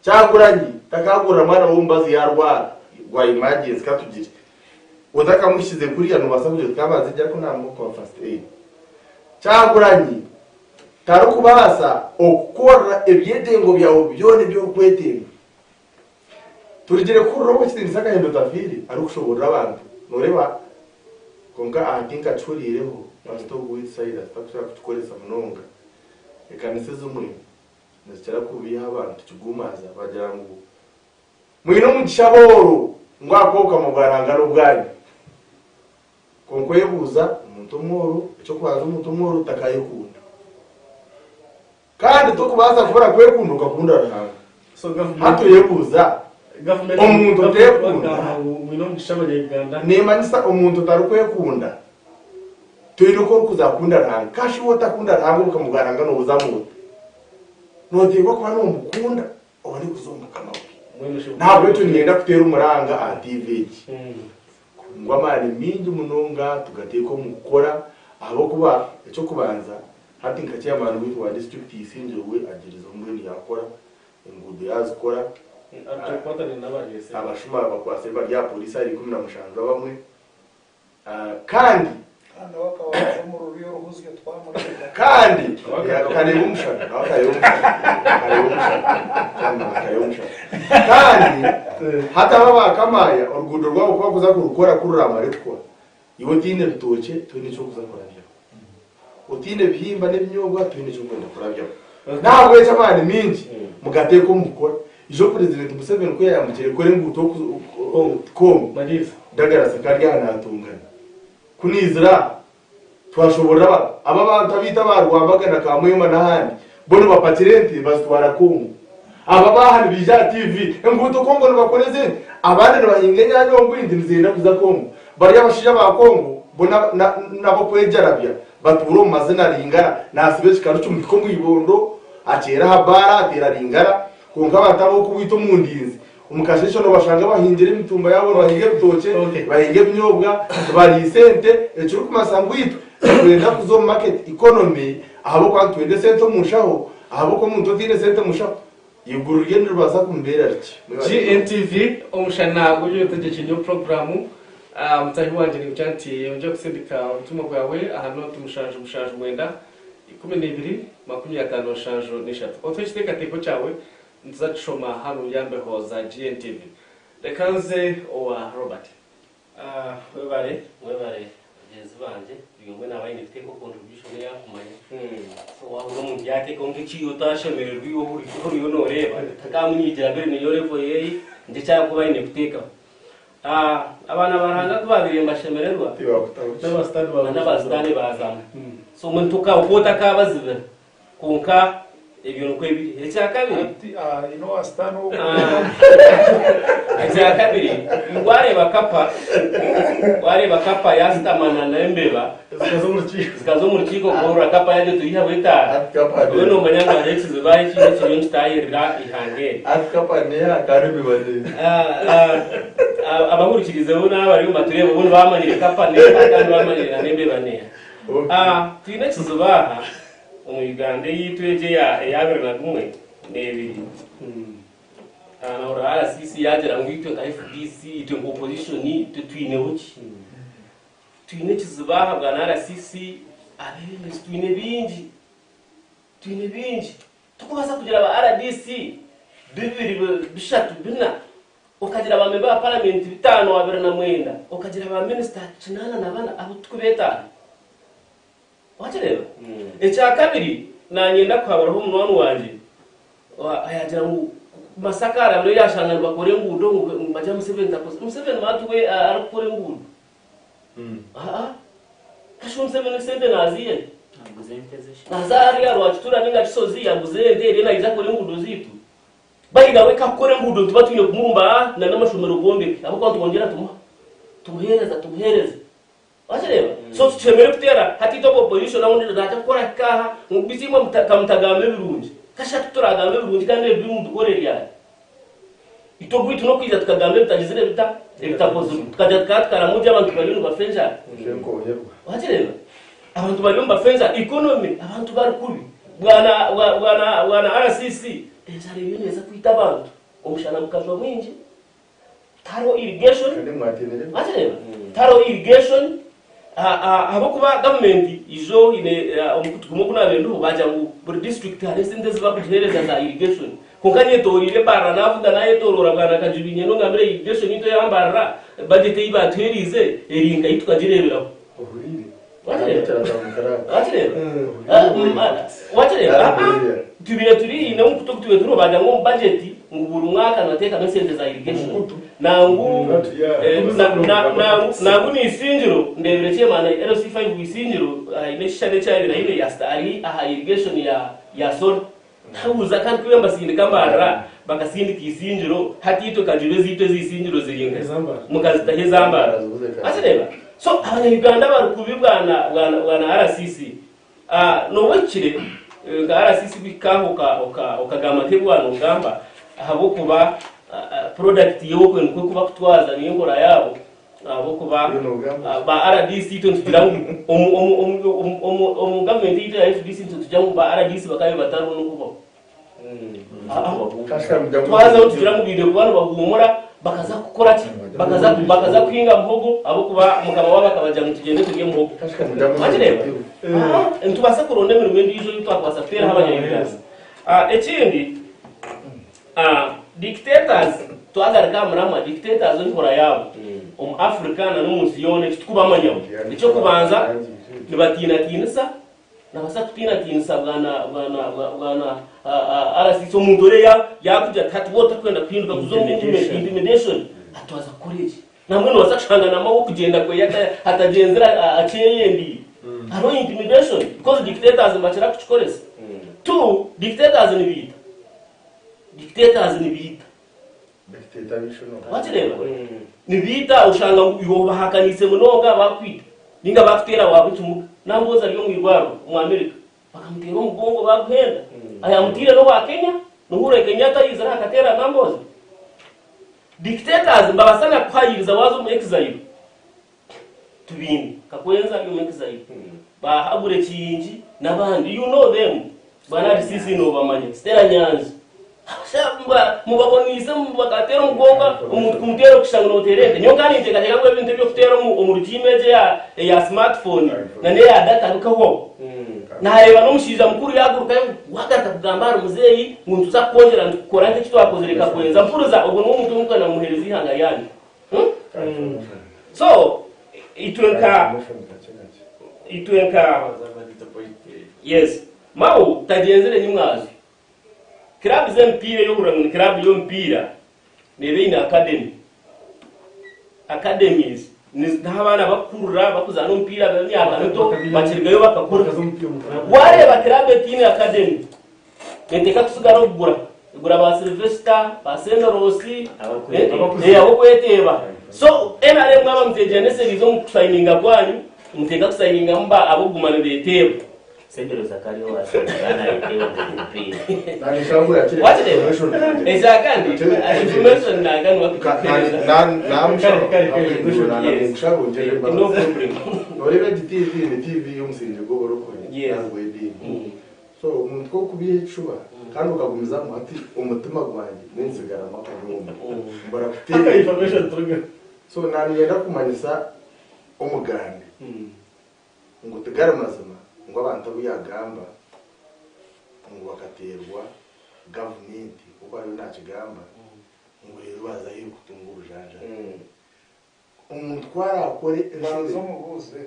Kyagulanyi takaagurira mwana waawe omubazi yaarwara gwa emergency ka tugire. Otakamuhikize kuriya noobaasa kugira oti kabanze ngye ariko naamuha first aid. Kyagulanyi Tarikubaasa okukukorera ebyetengo byawe byona ebi orikwetenga. Turugire kuhurira Ow'ekitiinisa Kahinda Otafiire arikushoboorora abantu, nooreeba, kwonka aha tinkakihuriireho, Pasita ogu waitu Silas tarikukira kukikoresa munonga. Ekanisa ezimwe nizikira kubeiha abantu kiguumaaza bagira ngu mwine omugisha abooro ngu ahakuba Obukama bwa Ruhanga n'obwanyu. Kwonka oyebuuza, omuntu omworo, eky'okubanza omuntu omworo takayekunda. Kandi tokubaasa kubura kwekunda okakunda Ruhanga. So government Hati oyebuuza, Omuntu oteekunda. Mwine omugisha abanya-Uganda. Neemanyisa omuntu otarikwekunda toine oku orikuza kukunda Ruhanga. Kashi iwe otakunda Ruhanga obukama bwa Ruhanga noobuzamu ota? Nooteekwa kuba noomukunda obone kuza omu bukama bwe. N'ahabw'ekyo niinyenda kuteera omuranga aha tiivi egi ngu amaani maingi munonga tugateeke omu kukora ahabw'okuba eky'okubanza hati nka chairman waitu wa disiturikiti Isingiro we agyerizeho mbwenu yaakora enguudo yaazikora, abashuma bakwatsire bari aha pooriisi ahari 17 abamwe kandi Kandi nawe akaba aza omu ruryo oruhuzyo twamureeba. Kandi akareeba omushana, nawe akareeba omushana, akareeba omushana, kandi akareeba omushana. Kandi hati aba aba Kamaaya oruguudo rwabo ku barikuza kurukora ku ruramare kukora, iwe otaine bitookye toine eki orikuza kurabyaho. Otaine bihimba n'ebinyobwa toine eki orikwenda kurabyaho. N'ahabw'ekyo amaani maingi mugateeke omu kukora. Ijo Purezidenti Museveni ku yaayambukire kukora enguuto Kongo, Douglas akaba ari aha naatongana. Ku naizire aha, twashoboorora abantu. Aba abantu abaitu aba Rwambaga na Kamwema n'ahandi, bo nibapakira ente bazitwara Kongo. Aba ab'aha nibaija aha TV, enguuto Kongo nibakora ezindi. Abandi nibahinga enyaanya omu bwingi nizenda kuza Kongo. Bari abashaija ba Kongo bo n'ab'okwejarabya batuura omu mazina ringara, naasiba ekikaru kimuhika omu ibondo, akyera aha baara ateera ringara. Kwonka abantu ab'okubaita omu ndinzi omu kasheeshe noobashanga bahingire emitumba yaabo, nibahinga ebitookye, nibahinga ebinyobwa, nibariisa ente, ekirikumanyisa ngu itwe nitwenda kuza omu market economy ahabw'okuba nitwenda esente omu nshaho, ahabw'okuba omuntu otaine sente omu nshaho eiguru rye niribaasa kumubeera rikye. GNTV, Omushana gw'eby'obutegyeki niyo puroguraamu. Mutaahi wangye ningira nti ongye kusindika obutumwa bwawe aha nooti mushanju mushanju mwenda 12 53. Otuhe ekiteekateeko kyawe nituza kukishoma hanu yambeho za GNTV. Reka nze owa Robert. Mwebare mwebare bagyenzi bangye buri omwe naaba aine kuteekaho contribution ei arikumanya so waahurira omuntu yaateekaho nk'ekiihe otashemererwa iwe oriyo nooreeba takamunyigira mbwenu niyo level yeeye nikyo eki arikuba aine kuteekaho. Abaana ba Ruhanga ku baabaire nibashemererwa na n'aba Sitaane baazamu so omuntu okaba otakaabazibira Kwonka ebyo nikwo biri. Ekyakabiri, ekyakabiri ngu wareeba kapa, wareeba kapa yasitama na n'embeba zikaza omu rukiiko kuhurira kapa yagye tuyihaho etaara, iwe nomanya ngu hariho ekizibu aho ekindi ekiriyo nikitahirira eihanga eri. Abahurikirize bo n'abariyo nibatureeba bo nibamanyire kapa neeha kandi bamanyire na n'embeba neeha. Twine ekizibu aha omu Uganda eyaitu egi eya abiri na gumwe n'ebiri. Nahurira RCC yaagira ngu itwe nka FDC, itwe nka opposition itwe twineho ki? Twine ekizibu aha bwana RCC, abeebembezi twine bingi, twine bingi. Tikubaasa kugira ba RDC bibiri, bishatu, bina. Okagira ba memba ba paramenti bitaano 29, okagira ba minisita 84 abu turikubeetaaga. Wakireeba? Ekyakabiri, naanye kuhaburaho munywani wangye yaagira ngu Masaka arabireyo yaashanga nibakora enguudo ngu nibagira Museveni takozire. Museveni maati we arikukora enguudo? Aa, kasha Museveni esente naaziiha hi? Aguza ente ze shi. Naaza hariya Rwakitura nainga Kisozi aguze ente eriyo naija akore enguudo zaitu. By the way kakukora enguudo nituba twine kumurumba na n'amashomero gombeke ahabw'okuba nitwongyera tumuha tumuheereza tumuheereza wakireeba so titushemereire kuteera hati itwe aba opposition ahu ondiijo naaja kukora ahike aha ngu beitu imwe kamutagamba ebirungi kashatu kuturagamba ebirungi kandi ebibi mubikore ryari itwe ogwaitu n'okwija tukagamba ebitagizire bita ebitakozirwe tukagira tukaba tukaramoja abantu bariyo nibafa enjara wakireeba Abantu bariyo nibafa enjara, economy abantu bari kubi. Bwana bwana bwana RCC enjara eriyo neeza kwita abantu. Omushana gukajwa mwingi. Tihariho irrigation. Wakireeba? Tihariho irrigation ahabw'okuba gavumenti ijo haine omukutu gumwe ogu naabaire ndiho baagira ngu buri disiturikiti hariho esente ezi barikugiheereza za irrigation. Kwonka nyetoreire Mbarara naavuga naayetooroora bwana Kajubi niinyenda ongambire irrigation yaitu eya Mbarara budget ei baatuheereize eri nkahi tukagireeberaho. Wakireeba? Tubaire turi haine omukutu ogu tubaire turiho baagira ngu omu budget ngu buri mwaka nibateekamu esente za irrigation. Nangu nangu n'eisingiro ndeebire chairman LC5 w'eisingiro haine ekishushani eki abaire aine ari aha irrigation ya solar. Nkabuuza kandi ku mbasindika mbarara. bakasindika Isingiro, hati itwe Kajubi ezaitu ez'Isingiro ziri nkahi? Mukazitaho eza Mbarara. Wakireeba? So abanya-Uganda bari kubi bwana bwana bwana RCC. Ah, nooba ohikire nka RCC kuhika aho oka oka okagamba nk'ebi waanoogamba ahabw'okuba product yowe okwe nikwo erikubakutwaza niyo enkora yaabo ahabw'okuba ba rdc itwe nitugira ngu omu omu omu omu omu omu gavumenti yaitu eya fdc nitwe tugira ngu ba rdc bakabaire batariho n'okubaho. Twazaho tugira ngu baine kuba nibahuumura bakaza kukora ki? Bakaza bakaza kuhinga muhogo ahabw'okuba mukama waabo akabagira ngu tugyende turye muhogo. Wakireeba? Nitubaasa kuronda emirimo endiijo ei twakubaasa kuteeraho abanya-Uganda. Ekindi, dictators twagaruka aha muramwa, dictators enkora yaabo omu Africa na n'omu nsi yoona eki tikubamanyaho. Eky'okubanza nibatiinatiinisa Nabaasa kutiinatiinisa bwana bwana bwana RCC omuntu oriya yakugira ati hati waaba otakwenda kuhinduka kuza omu movement intimidation hati twaza kukora eki. Nambwenu nobaasa kushanga na Mao okugyenda kwe atagyenzire akyeyendeire. Hariho intimidation because dictators nibakira kukikoresa. Two, dictators nibaita. Dictators nibaita. Wakireeba? Nibaita oshanga ngu iwe obahakaniise munonga bakwita ninga bakuteera waaba ekimuga. Namboozi ari omu irwariro omu America bakamuteera omugongo baguhenda. Ayamutiire n'owa Kenya, n'Uhuru Kenyatta yaizire aha akateera Namboozi. Dictators nibabaasa na kukuhayiiriza waaza omu exile. Tubiine Kakwenza ari omu exile, ba Hagure Kiyingi n'abandi you know them bwana RCC nobamanya, Stella Nyanzi mubaboniise bakateera omugongo omuntu kumuteera okushusha ngu noteera ente. Nyowe nkaba ninteekateeka ngu ebintu eby'okuteera omu rugiimu egyo eya smart phone na n'eya data bikahwaho. Naareeba n'omushaija mukuru yaagurukayo ngu waagaruka kugamba ahari muzeeyi ngu nituza kukwongyera nitukukora nk'eki twakozire Kakwenza. Mpuriza ogwo niwe muntu ou murikwenda ngu muheereze eihanga ryanyu. So itwe nka itwe nka yes Mao tagyenzire nyimwazyo. Club z'emipiira ey'ohurira ngu ni club y'omupiira neeba eine academy. Academies niho abaana bakukurira bakuzaana omupiira b'emyaka mito bakirigayo bakakura. Wareeba club etaine academy Neteeka kusigara okugura egura ba Sylvester, ba Sendorosi, ab'okweteeba. So NRM mwaba mutegyeneseriize omu kusayininga kwanyu, muteeka kusayiningamu ba ab'okuguma nibeeteeba. Sendorosi akaba ari owa Sendoro nayeteeba ngu omupiira. Wakireeba? Ekya kandi information naaga niwe akugiheereza. No problem. Noreeba egi TV ni TV y'omusingye gw'oburokore nari gw'ediini. So omuntu ku orikubiiha ekishuba kandi okagumizamu hati omutima gwangye guntsigaramu akanyombo mbura kuteerera. So naniinyenda kumanyisa omugambi ngu tigari mazima ngu abantu abu yagamba ngu bakateerwa gavumenti nk'oku ariyo nakigamba ngu reero baaza aheeru kutunga obujanjabi. Omuntu ku araakore Banza enshobe. omubuuze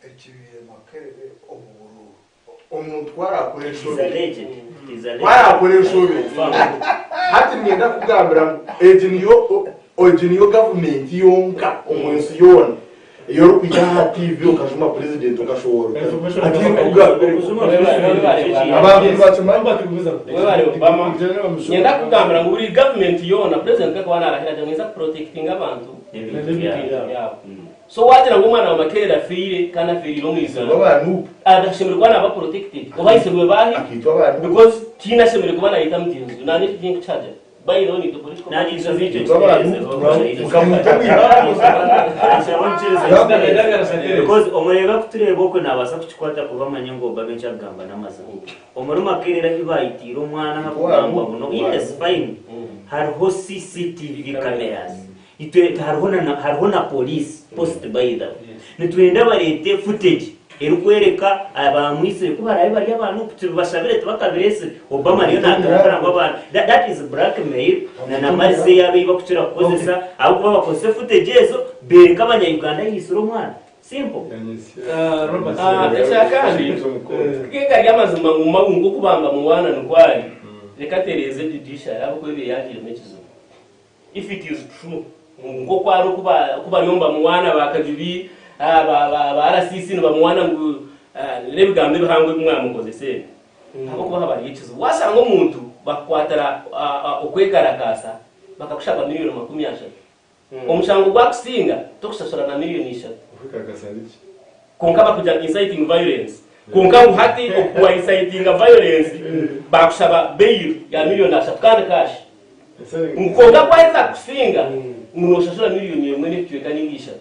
ekibaire Makerere omu buruuru. Omuntu ku araakore It is enshobe. alleged. It is Ku alleged. araakore enshobe. Confirmed. Hati niinyenda kukugambira ngu egi niyo egi niyo gavumenti yonka omu nsi yoona ei orikwija aha TV okajuma purezidenti okashoboorora. Hati nkugambire. Abantu nibakimanya. Webare Obama. Nyenda kukugambira ngu buri gavumenti yoona, purezidenti ku arikuba naarahira agira ngu ninza kuprotectinga abantu. N'ebintu byabo. So wagira ngu omwana wa Makerere afiire kandi afiiriire omu Aitwa izamba, aba Nup. ashemereire kuba naba protected oba aitsirwe baahi? Akaitwa aba Nup. Because tihaine ashemereire kuba naita mugyenzi we. Naanye ekyo tinkukihagira. By the way naitwe political Nani parties. nshaba ekyo Aitwa aba kitereeze. Nup. Mukamwita omu ihamba. Because omurebe akutureeba okwe nabaasa kukikwata kuba amanye ngu Obama eki akugamba n'amazima. Omuri Makerere ahi baayitiire omwana ahabw'okugambwa ngu no yes fine hariho CCTV cameras. Itwe hariho na hariho na police post by the way. Nitwenda bareete footage erikworeka abaamwitsire ku baraabe bari aba nup tubibashabire tibakabireetsire. Obama ariyo naagambira ngu abantu that, that is blackmail na na malice eyaabo ei bakukira kukozesa ahabw'okuba bakozese footage ezo beereke abanya Uganda ahaitsire omwana. Simple. Ekya kandi, kugenga ari amazima ngu Mao nk'okubamba muwana nikwo ari, reka atereeze judiciary ahabw'okuba ebaire yaagiiremu ekizibu. If it is true ngu nk'oku ari oku oku bariyo nibamuwaana ba Kajubi, ba ba ba RCC nibamuwaana ngu n'ebigambo ebihango ebi mwamukozesa ebi. Ahabw'okuba haba hariyo ekizibu. Waashanga omuntu bakukwatira okwekarakaasa bakakushaba miriyoni 30, omushango gwakusinga tokushashura na miriyoni 3. Okwekarakaasa niki? Kwonka bakugira inciting violence. Kwonka ngu hati oku wa incitinga violence bakushaba bail ya miriyoni 3 kandi cash. Ngu kwonka kwaheza kukusinga ngu noshashura miriyoni emwe n'ekicweka ninga ishatu.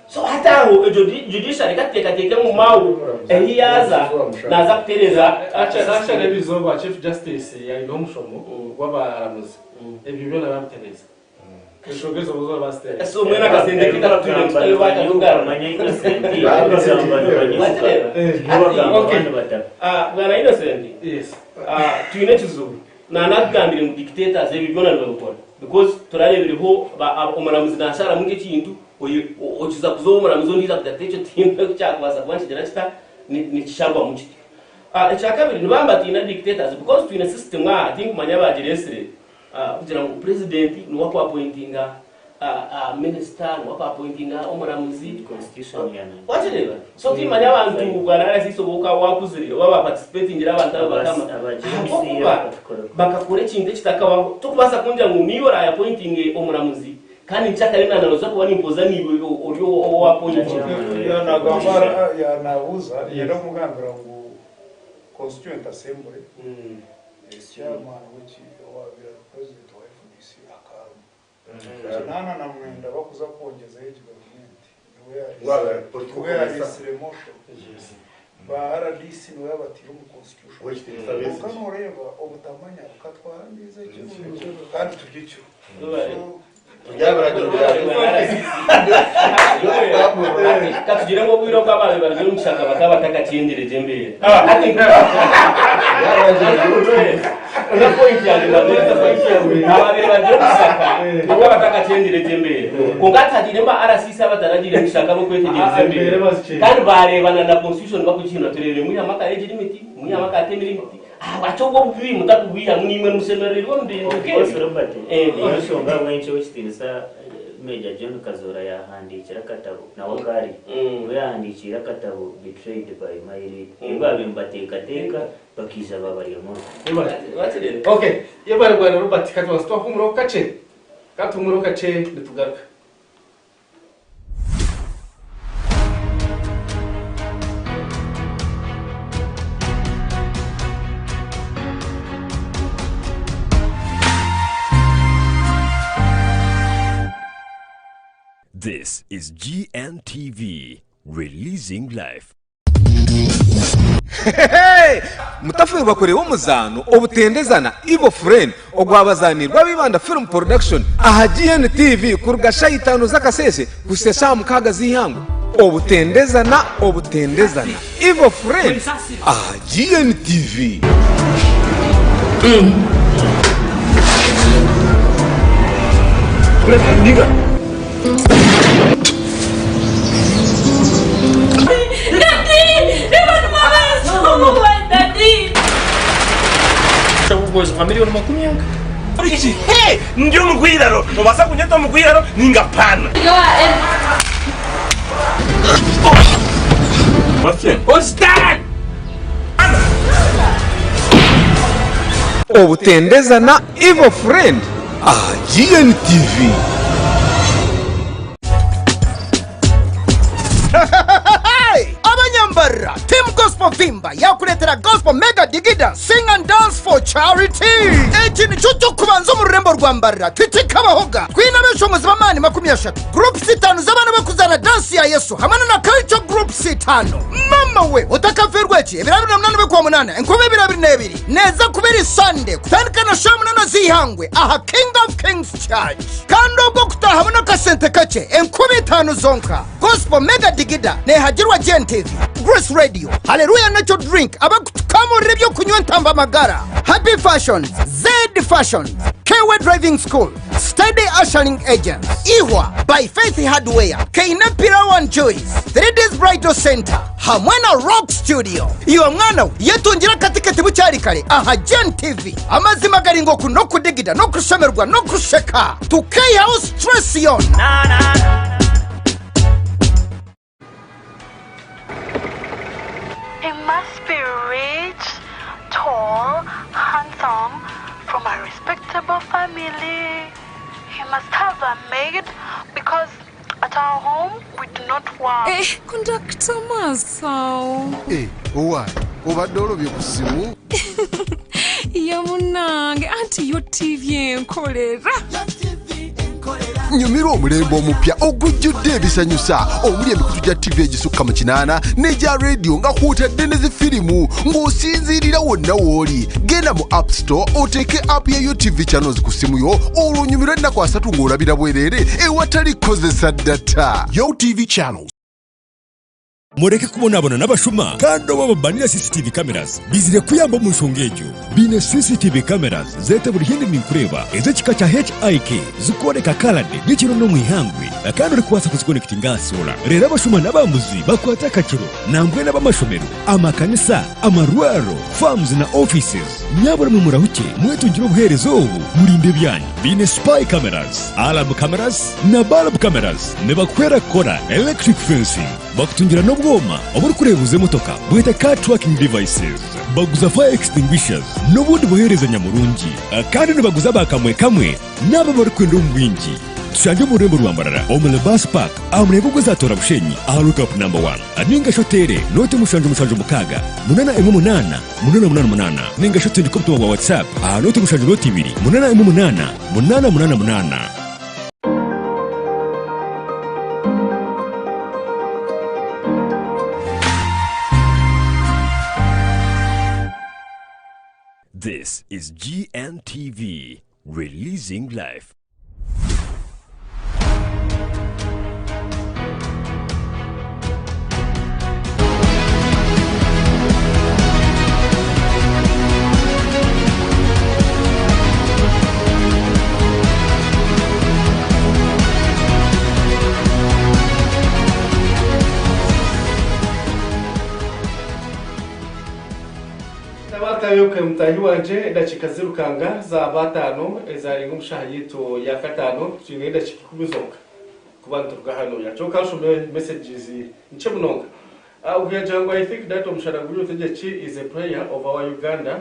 So hati aho egyo judiciary katuteekateeke ngu Mao ehi yaaza naaza kutereeza. Actually eriizooba Chief Justice yaineho omushomo gw'abaramuzi ebyo byona baabitereeza. Enshonga ezo zoona baazitereeza. So mbwenu akasente ke karatwire nitutayo baakatugarura. Manya Innocent, bagamba nibanyuka. Bagamba Okay. nibataka. Bwana Innocent, Yes. twine ekizibu. Nanakugambire ngu dictators ebyo byona nibabikora because turarebireho omuramuzi nasharamu nk'ekintu okiza kuza ow'omuramuzi ondiijo akugira ati ekyo tihaine oku kyakubaasa kuba nikigira kita nikisharwamu kityo. Ekyakabiri nibaba nibatiina dictators because twine system aha tinkumanya abagiresire kugira ngu president niwe aku appointinga Minisita niwe aku appointinga omuramuzi. Constitution ya nani? Wakireeba? So timanya abantu bwana RCC oba okaba wakuzire oba ba participatingire abantu aba bakama. Ahabw'okuba bakakora ekintu ekitakabaho. Tokubaasa kungira ngu niiwe oraayi appointinge omuramuzi kandi nkyakare na noza kuba nimpoza niiwe ori ou appointinga. Yanagamba yanabuuza niinyenda kumugambira ngu Constituent Assembly chairman w'eki owabaire ari president wa FDC akarimu. 89 bakuza kwongyezaho egi gavumenti niwe Waaba political niwe commissar. yareesire motion ba RDC niwe yabatiire omu constitution W'ekitiinisa kwonka Besigye. noreeba obutamanya bukatwara amaizi ekiro kandi turi ekiro So, Byabiragiro bya Katugire ngu obwire obu ababaire bari omu kishaka bakaba batakakyengire gye embeera. Na point yangye ababaire bari omu kishaka bakaba batakakyengire gye embeera. Kwonka hati hagiire ba RCC abataragiire mu kishaka ab'okwetegyereza embeera. Kandi baareebana na constitution bakugihindura tureebire mwihamu akaregire emiti, mwihamu akatemire emiti. Ahabwaki obwo obubi mutakubwihamu naimwe nimushemerererwa omu bintu Of nk'ebyo? course Robert, Eh. niyo nshonga ahabw'enki ow'ekitiinisa Major John Kazoora yaahandiikire akatabo, nawe akari, niwe yaahandiikiire akatabo Betrayed by My Leader. Ebi baabaire nibateekateeka bakaija baabaryamu orukwe. Wakireeba? Okay, yebare bwana Robert katubanze twahumuraho kakye. Katuhumureho kakye nitugaruka. This is GNTV, releasing life. Mutafeerwa kureeba omuzaano Obutendezana, Evil Friend, ogwabazanirwe ab'Ibanda Film Production aha GNTV kuruga shaaha itaano z'akasheeshe kuhitsya shaaha mukaaga z'eihangwe. Obutendezana, Obutendezana, Evil Friend aha GNTV. Ndi omugwiraro nobaasa kunyeta omugwiraro ninga pana. Obutendezana Evil Friend aha GNTV. Abanyambarira, Team Gospel Vimba yakureetera Gospel Mega Digida Sing and Dance for Charity. Eki nikyo ky'okubanza omu rurembo rwa Mbarira tikikabahoga. Twine abeshongozi b'amaani 30, groups itaano z'abaana abarikuzaana dansi ya Yesu hamwe na culture groups itaano. Mama we otakafeerwa eki ebiro 28 bw'Okwamunaana 2022 neeza kuba eri Sunday kutandika na shaaha munaana z'eihangwe aha King of Kings Church. Kandi obwo okutaahamu n'akasente kakye 5000 zonka. Gospel Mega Digida neehagirwa GNTV, Grace Radio, Hallelujah Natural Drink abarikutukaamurira eby'okunywa entamba magara, Happy Fashions, Zed Fashions, Kewe Driving School, Steady Ushering Agents, Ihwa by Faith Hardware, Keine Pilau and Juice, 3D's Bridal Center hamwe na Rock Studio. Iwe mwana we yetungire akatiketi bukyari kare aha Gen TV. Amazima gari ngu oku n'okudigida n'okushemerwa n'okusheka tukeihaho stress yoona. He must be rich. Tall, handsome, from a respectable family. He must have a maid because at our home we do not work. Eh, kondakita maaso. Eh, owa obadde olobye ku ssimu? Ye munnange anti yo TV enkolera. Nyumirwa omulembe omupya ogujjudde ebisanyusa omuli emikutu gya tv egisukka mu kinaana n'egya rediyo nga kw'otadde ne zifirimu ng'osinziirira wonna w'oli. Genda mu App Store oteeke app ya UTV Channels ku ssimu yo olwo onyumirwe ennaku asatu ng'olabira bwereere ewatali kukozesa data. Yo TV Channels. Mureke kubonabona n'abashuma kandi oba babanira CCTV cameras bizire kuyamba omu nshonga egyo. Biine CCTV cameras zeete buri hindi ninkureeba ez'ekika kya HIK zikworeka kalade nyekiro n'omu ihangwe kandi orikubaasa kuzikonekitinga aha sola. Reero abashuma n'abambuzi bakwate akakiro nambwenu ab'amashomero, amakanisa, amarwariro, farms na offices. Nyabura mwe murahukye mwetungire obuheereza obu murinde ebyanyu. Biine spy cameras, alarm cameras na bulb cameras. Nibakuhwera kukora electric fencing. Bakutungira n'obwoma oburikureebuza emotoka bwete car tracking devices. Baguza fire extinguishers n'obundi buheereza nyamurungi. Kandi nibaguza ba kamwe kamwe n'abo abarikwenda omu bwingi. Tushangye omu rurembo rwa Mbarara omuri Bus Park aha murembe gw'ezaatoora Bushenyi aha lookup number one. Ninga shi oteere nooti 7 76 8 8 8 8 8 ninga shi otindike obutumwa bwa WhatsApp aha nooti 7 nooti 2 8 1 8 8 8. This is GNTV, releasing life. Nabatayoke mutahi wanje, edakika zirukanga za batano ezarenga omushaha yitu ya katano. Twine edakika 10 zonka kuba nituruga hano yacoka nshome messages nche munonga. Ugiyagira ngo I think that Omushana gw'Obutegyeki is a prayer of our Uganda,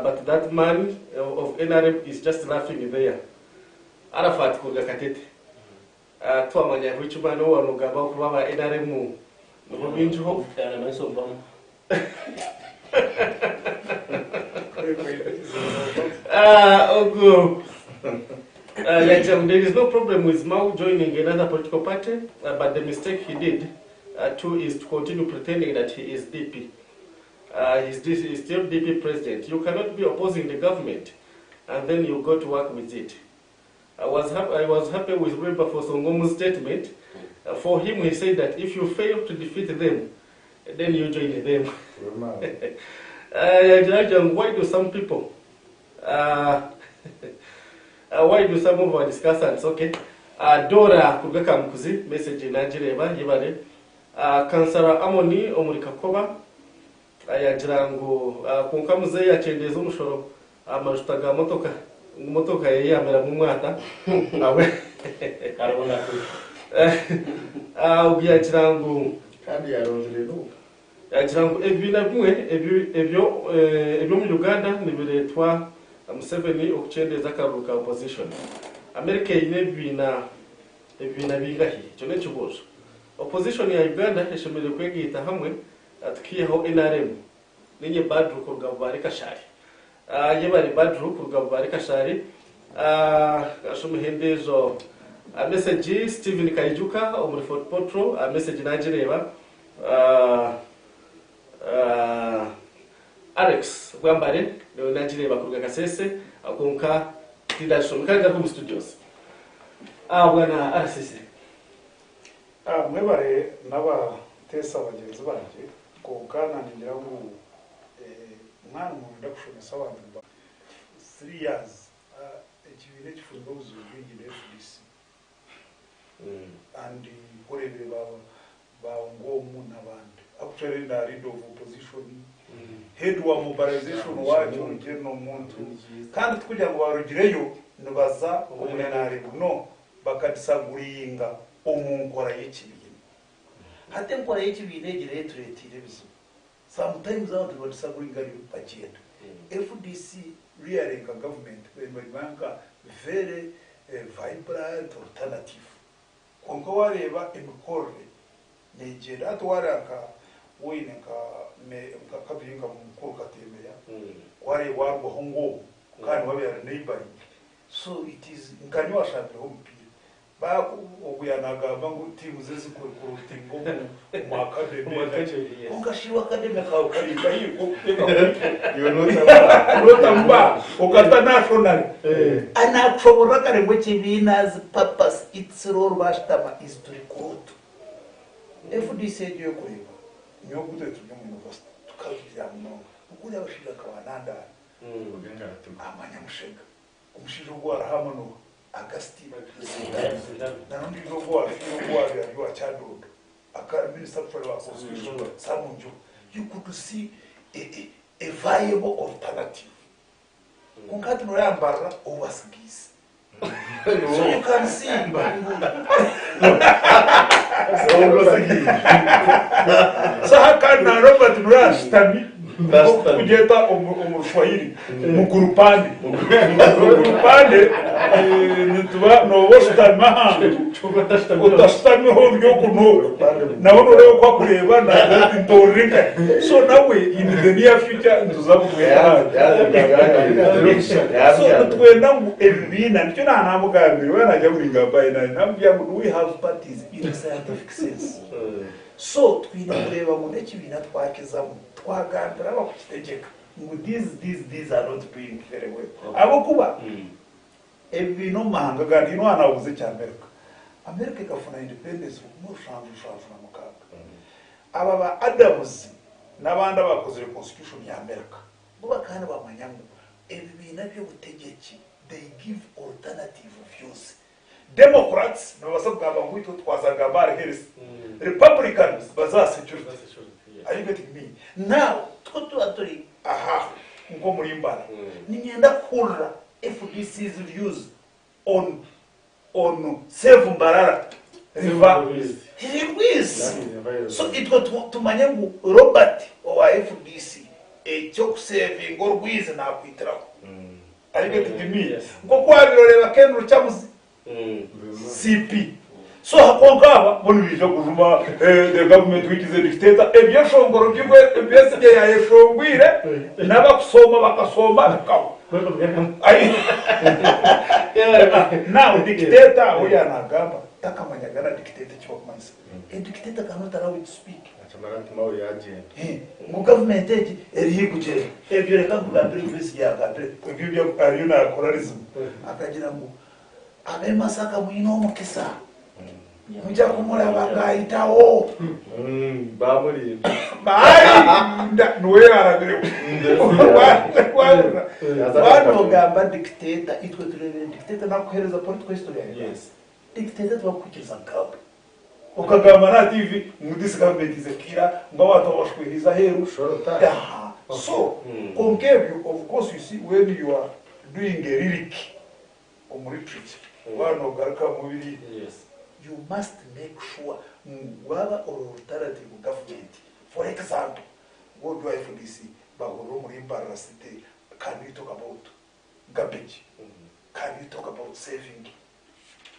but that man of NRM is just laughing there. Arafat kuruga Katete. Twamanya which man owanugamba okuba aba NRM nibo bingiho. Ogu yagira there is no problem with Mao joining another political party, but the mistake he did too is to continue pretending that he is DP. He's still DP president. You cannot be opposing the government and then you go to work with it. I was happy with Wilberforce Ongomu's statement. For him, he said that if you fail to defeat them, then you join them. Why do some people, why do some of our discussants, okay? Dora kuruga Kamukuzi, message nagireba, yibare. Kansara Amoni omuri Kakoba, yagira ngu konka muzeyi yakyendeza omushoro amajuta ga motoka, motoka ye yamera mu mwata. Awe. Karabona. Yagira ngu kandi yaronzire no. Yagira ngu ebibiina bimwe ebyo mu Uganda nibireetwa Museveni okukyendeza akaruru ka opposition. America eine ebibiina bingahi? Ekyo n'ekibuuzo. Opposition ya Uganda eshemereire kwegaita hamwe tukiihaho NRM. Ninye Badru kuruga Bubare Kashari. Yebare Badru kuruga Bubare Kashari. Ashomeho endiijo message Stephen Kaijuka omuri Fort Portal, message nagireba. Alex Bwambare niwe nagireba kuruga Kasese, konka tindashoma kandi garuka mu studios. Bwana RCC. Mwebare n'abatesa bagenzi banje, konka naningira ngu mwana umuntu ndakushomesa abantu ba 3 years, ekibiina ekifunire obuzibu bwingi ne FDC. And kurebere ba Ngomu n'abandi. Actually na leader of opposition, head wa mobilization wakyo General Muntu. Kandi tukugira ngo barugireyo nibaza omunyanaremu no bakadisaguringa omu nkora y'ekibiina. Hati enkora y'ekibiina egira etureetiire ebizibu. Sometimes abantu nibadisagreeinga bagyenda. FDC really nka government nibaba nka very vibrant alternative. Kwonka wareeba emikorere negyenda. Hati wareeba nka woine nka nka kabiri nka mukuru Katembeya, wareeba warugaho ngwogu kandi wabeera ari neighboring. So it is nka nyowe ashambireho omupiira. Ogu yanagamba ngu tiimu ze zikurecruitinga omu academy kwonka shi iwe academy kawe kari nkahi k'okuteeka okata national anakushoborora kare ngu ekibiina purpose its role bashutama is to recruit. FDC egyo yokureeba nyowe ogu twaba turi omu university tukagira munonga okuriya abashaija nka ba Nandala, Amanyamushega. Omushaija ogu hariho amunoha, Augustine Sentani, na n'ondiijo ogu owafiire ogu owaabaire ari owa Kyadondo, akaba ari Minister actually wa Constitution, Sam Njuba. You could see a, a, a viable alternative. Kwonka hati nooreeba Mbarara ou batsigaise. So you can see ngu So aha kandi na Robert nooreeba ashutami Nk'okugyeta omu Rushwahiri mugurupande. Mugurupande nituba nooba oshutami ahantu otashutamiho ori oku n'oku. Nawe nooreeba oku akureeba naagira ati ntoorere nkahi. So nawe in the near future nituza kumweta hanu. So nitwenda ngu ebibiina, nikyo naanamugambire waaba naagira ngu ningamba ahi nari naamubwira ngu do we have parties in scientific sense? So twine kureeba ngu n'ekibiina twakizamu twagambira abakukitegyeka ngu these, these, these are not doing very well. Ahabw'okuba ebibiina omu mahanga agandi, haine owaanabuuza ekya America. America ekafuna independence 1776. Aba ba Adams n'abandi abaakozire constitution ya America, bo bakaba nibamanya ngu ebibiina by'obutegyeki they give alternative views. Democrats nibabaasa kugamba ngu itwe twaza kugamba ahari health, Republicans baze aha security. Are you getting me? Now twe tuba turi aha nk'omuri Mbara, niinyenda kuhurira FDC's views on on Save Mbarara River Rwizi. So itwe tumanye ngu Robert owa FDC eky'okusevinga orwizi naakwitiraho. Are you getting me? Nk'oku wabaire oreeba Ken Lukyamuzi CP. So kwonka aba bo nibaija kujuma eh, the government which is a dictator. Ebyeshongoro byibwe Besigye yayeshongwire n'abakusoma bakasoma bikahwa. Ayi- Now dictator aho yanagamba takamanyaga na dictator eki bakumanyisa. A dictator cannot allow you to speak. Akimara nti Mao yagyenda. Ngu gavumenti egi eri haihi kugyenda. Ebyo reka nkugambire ebi Besigye yaagambire ebyo ebi ariyo naakora rizima. Akagira ngu ab'e Masaka mwine omukisa, mwija kumuraba ng'ahitaho. Baamurinda. Baarinda niwe yaarabireho. Waahurira? Waaba noogamba dictator, itwe tureebire dictator naakuheereza political history ya Uganda. Dictator tibakukwikiriza kugamba. Okagamba n'aha TV ngu this government is a killer, ngu abantu babashwerize aheeru. Aha. So, kwonka ebyo of course you see when you are doing a lyric omu literature, waaba noogarukamu biriya, you must make sure ngu waaba ori alternative government, for example, ngu ori owa FDC bahurira omuri Mbarara city, can you talk about garbage? Can you talk about saving?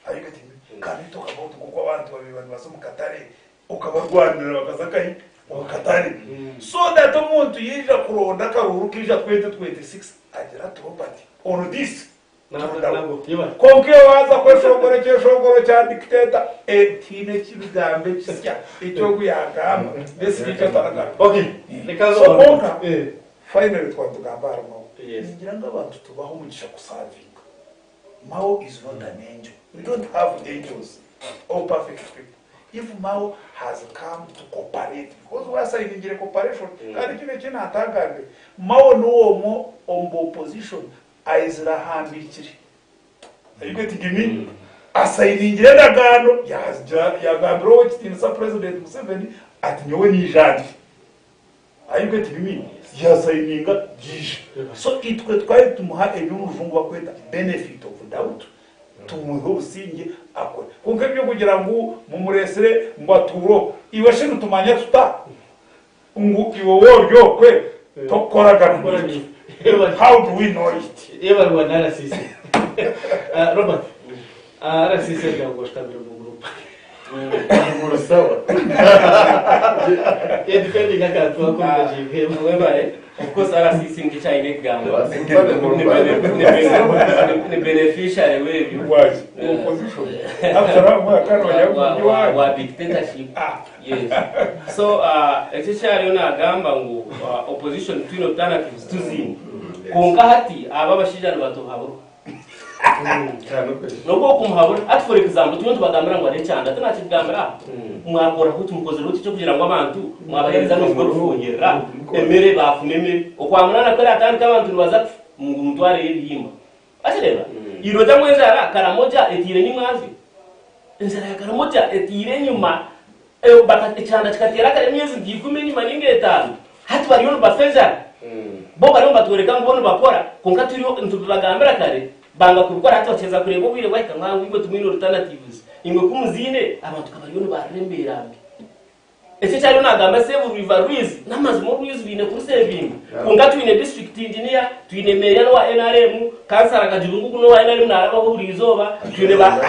Are you getting me? Can you talk about nk'oku abantu babaire nibaza omu katare okabarwanirira bakaza nkahi? Omu katare. So that omuntu yaija kuronda akaruuru kaija 2026 agira ati Robert on this turudaho. Kwonka iwe waaza kweshongora ekyeshongoro kya dictator tihaine ekibigambo ekisya eki ogu yaagamba Besigye eki ataragamba. Okay, reka So kwonka finally twaba nitugamba ahari Mao, ningira ngu abantu tubahe omugisha kusavinga. Mao is not an angel, we don't have angels or perfect people, if Mao has come to cooperate because we asayiningire cooperation kandi kinu eki natagambire Mao niwe omwe omu ba opposition aizire ahandikire are you getting me asayiningire endagaano yagambira owekitinisa president Museveni ati nyowe niija ndi Are you getting me? Yasayininga giija. So itwe twari tumuha ebi omu rujungu bakweta benefit of doubt, tumuhe obusingye akore. Kwonka eby'okugira ngu mumureetsire ngu atuure oku, iwe shi nitumanya tuta? Ngu iwe w'ori okwe tokukoragana naitwe. How do we know it? Yebare bwana RCC. Robert, RCC agira ngu oshutamire omu group. Sawa. Ye defending akantu ako nkagiihemu. Webare. Of course RCC nikyo aine ekigambo. Ni beneficiary w'ebyo. Waki? Opposition. After all, mwaka Wa- wa dictatorship. Yes. So ekyo ekyariyo nagamba ngu opposition twine alternatives tuziine. Kwonka hati aba abashaija nibatuhabura. N'obu okumuhabura hati for example turiyo nitubagambira ngu hariho ekyanda tinakikugambira aha mwakoraho ki mukozireho ki ekyokugira ngu abantu mwabaheereza amaizi g'orufuuhirira emere baafuna emere okwamunana ku eratandika abantu nibaza kufa ngu mutwareyo ebihimba wakireeba iroja ngu enjara karamoja etiire enyima enjara ya karamoja etiire enyima Ekyanda kikateera kare emyezi nka ikumi enyima ninga etaano. Hati bariyo nibafa enjara. Bo bariyo nibatworeka ngu bo nibakora, kwonka turiyo nitubibagambira kare, banga kubikora. Hati bakyeza kureeba obwire bwahika ngu ngu imwe timwine alternatives. Imwe ku muziine, abantu ka bariyo nibarira embeera mbi. Eki eki ariyo naagamba Save River Rwizi, n'amazima orwizi baine kurusevinga. Kwonka twine district engineer, Twine meeya n'owa nrm, kansara Kajubi ngugu n'owa nrm naarabaho buri izooba, twine ba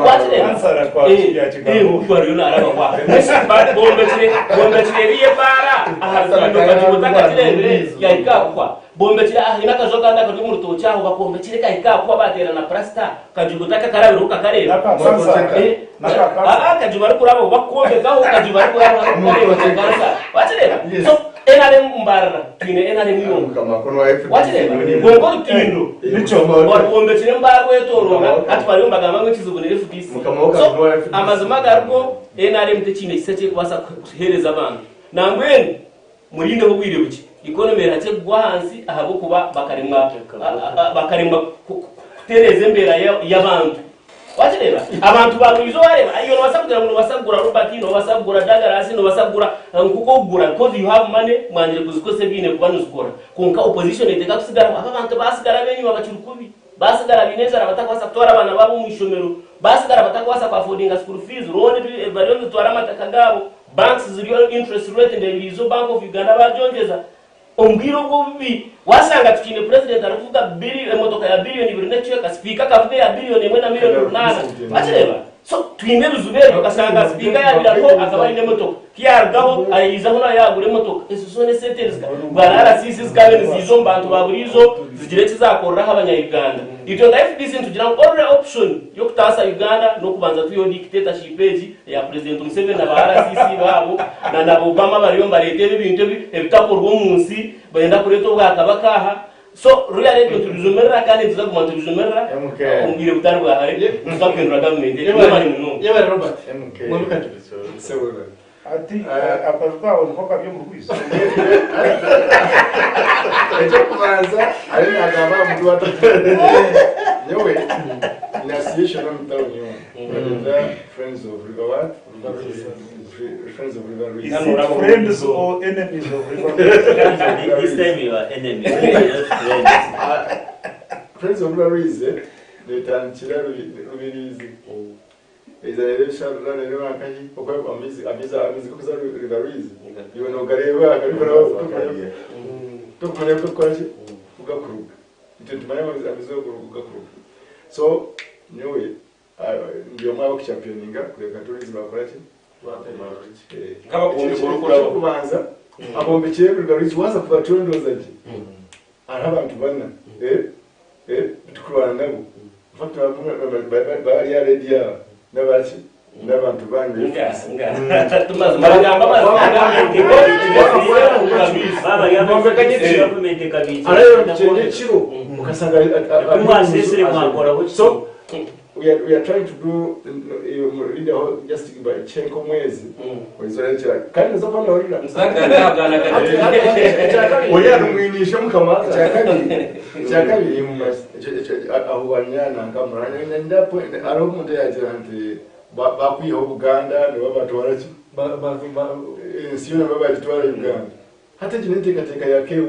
Wakireeba? Kansara kwa Eh, ya Kigambo. eh, ngugu ariyo naarabaho aho. Ba- Bombekire bombekire eriya ebaara aha rutindo Kajubi otakagireebire yahika aha kuhwa. Bombekire aha haine akaju akandi akari omu rutookye aho bakombekire kahika aha kuhwa baateera na purasita Kajubi otakakarabireho okakareeba. N'aka kansara. Eh, N'aka kansara. ah, ah, Kajubi arikurabaho bakukombekaho Kajubi arikurabaho arikukareeba kansara. Wakireeba? So NRM Mbarara twine NRM yonka. Wakireeba? Kwonka orutindo orwombekire Mbarara rwetoroora hati bariyo nibagamba ngu ekizibu ni FDC. So amazima agariho NRM tekiine kisa ekirikubaasa kuheereza abantu. Nambwenu murindeho obwire bukye economy erihakye kugwa ahansi ahabw'okuba bakaremwa bakaremwa kutereeza embeera y'abantu. Wakireeba? Abantu ba buriijo wareeba, iwe nobaasa kugira ngu nobaasa kugura Robert, nobaasa kugura Douglas, nobaasa kugura nkoku okugura because you have money, mwangire kuzikozesa ebiine kuba nizikora. Kwonka opposition neteeka kusigaraho. Aba abantu basigara ab'enyima bakiri kubi. Basigara baine enjara batakubaasa kutwara abaana baabo omu ishomero. Basigara batakubaasa ku affordinga school fees, loan bariyo nizitwara amataka gaabo, banks ziriyo interest rate ndeebire Bank of Uganda bagyongyeza. Omu bwire obwo obubi, waashanga tukiine purezidenti arikuvuga biri emotoka ya biriyoni ibiri n'ekicweka, sipiika akavuga eya biriyoni emwe na miriyoni runaana. Wakireeba? So, twine ebizibu ebyo, okashanga sipiika yaabaire ariho akaba aine emotoka, ku yaarugaho ayijaho nawe yaagura emotoka. Ezo zoona esente zika bwa RCC zikaabaire niziija omu bantu ba buriijo zigire eki zaakoreraho Abanya-Uganda. Itwe nka FDC nitugira ngu only option y'okutaasa Uganda n'okubanza twiheho dictatorship egi eya Purezidenti Museveni na ba RCC baabo na na ba Obama bariyo nibareeta ebi ebintu ebi ebitakorwa omu nsi barenda kureeta obwakabaka aha so really ebyo nitubijumirira kandi nituza kuguma nitubijumirira omu bwire butari bwa hare nituza kuhindura gavumenti egi mwebare munonga. Yebare Robert. Mwami Kajubi. Ati akaju kawe niko kari omu rwizi. Ekyokubanza ari nagamba aha mutwe wa tatu. Nyowe na association omu town yoona. Bagyeta Friends of River what? Friends of River Rwizi. Is it friends or enemies of River Rwizi? This time you are enemies, not friends. Friends of River Rwizi netandikira Rubirizi. Eiza reero reero nkahi oku amaizi amaizi amaizi gokuza River Rwizi iwe nogareeba agarikurabaho tokumanya oku garikukora ki oku garikuruga itwe nitumanya amaizi amaizi oku garikuruga so nyowe ndi omwe aha bakuchampioninga kureeba tourism bakora ki Nk'abakumbeka orikurabaho. Eky'okubanza abombekire River Rwizi waaza kubatondooza gye hariho abantu bana tukurwana nabo infact bari aha rediyo aha nabaki n'abantu bandi ekiro ukasanga so we are, we are trying to do leader just by check omwezi oizora kandi nza kuba nahurira Oya numwinishe mukama ekyakabiri aho banyana nkamura ndapo hariho omuntu yagira nti bakwihaho Buganda nibo batwara ki ensi yoona nibo bagitwara Uganda hati egi n'enteekateeka ya KY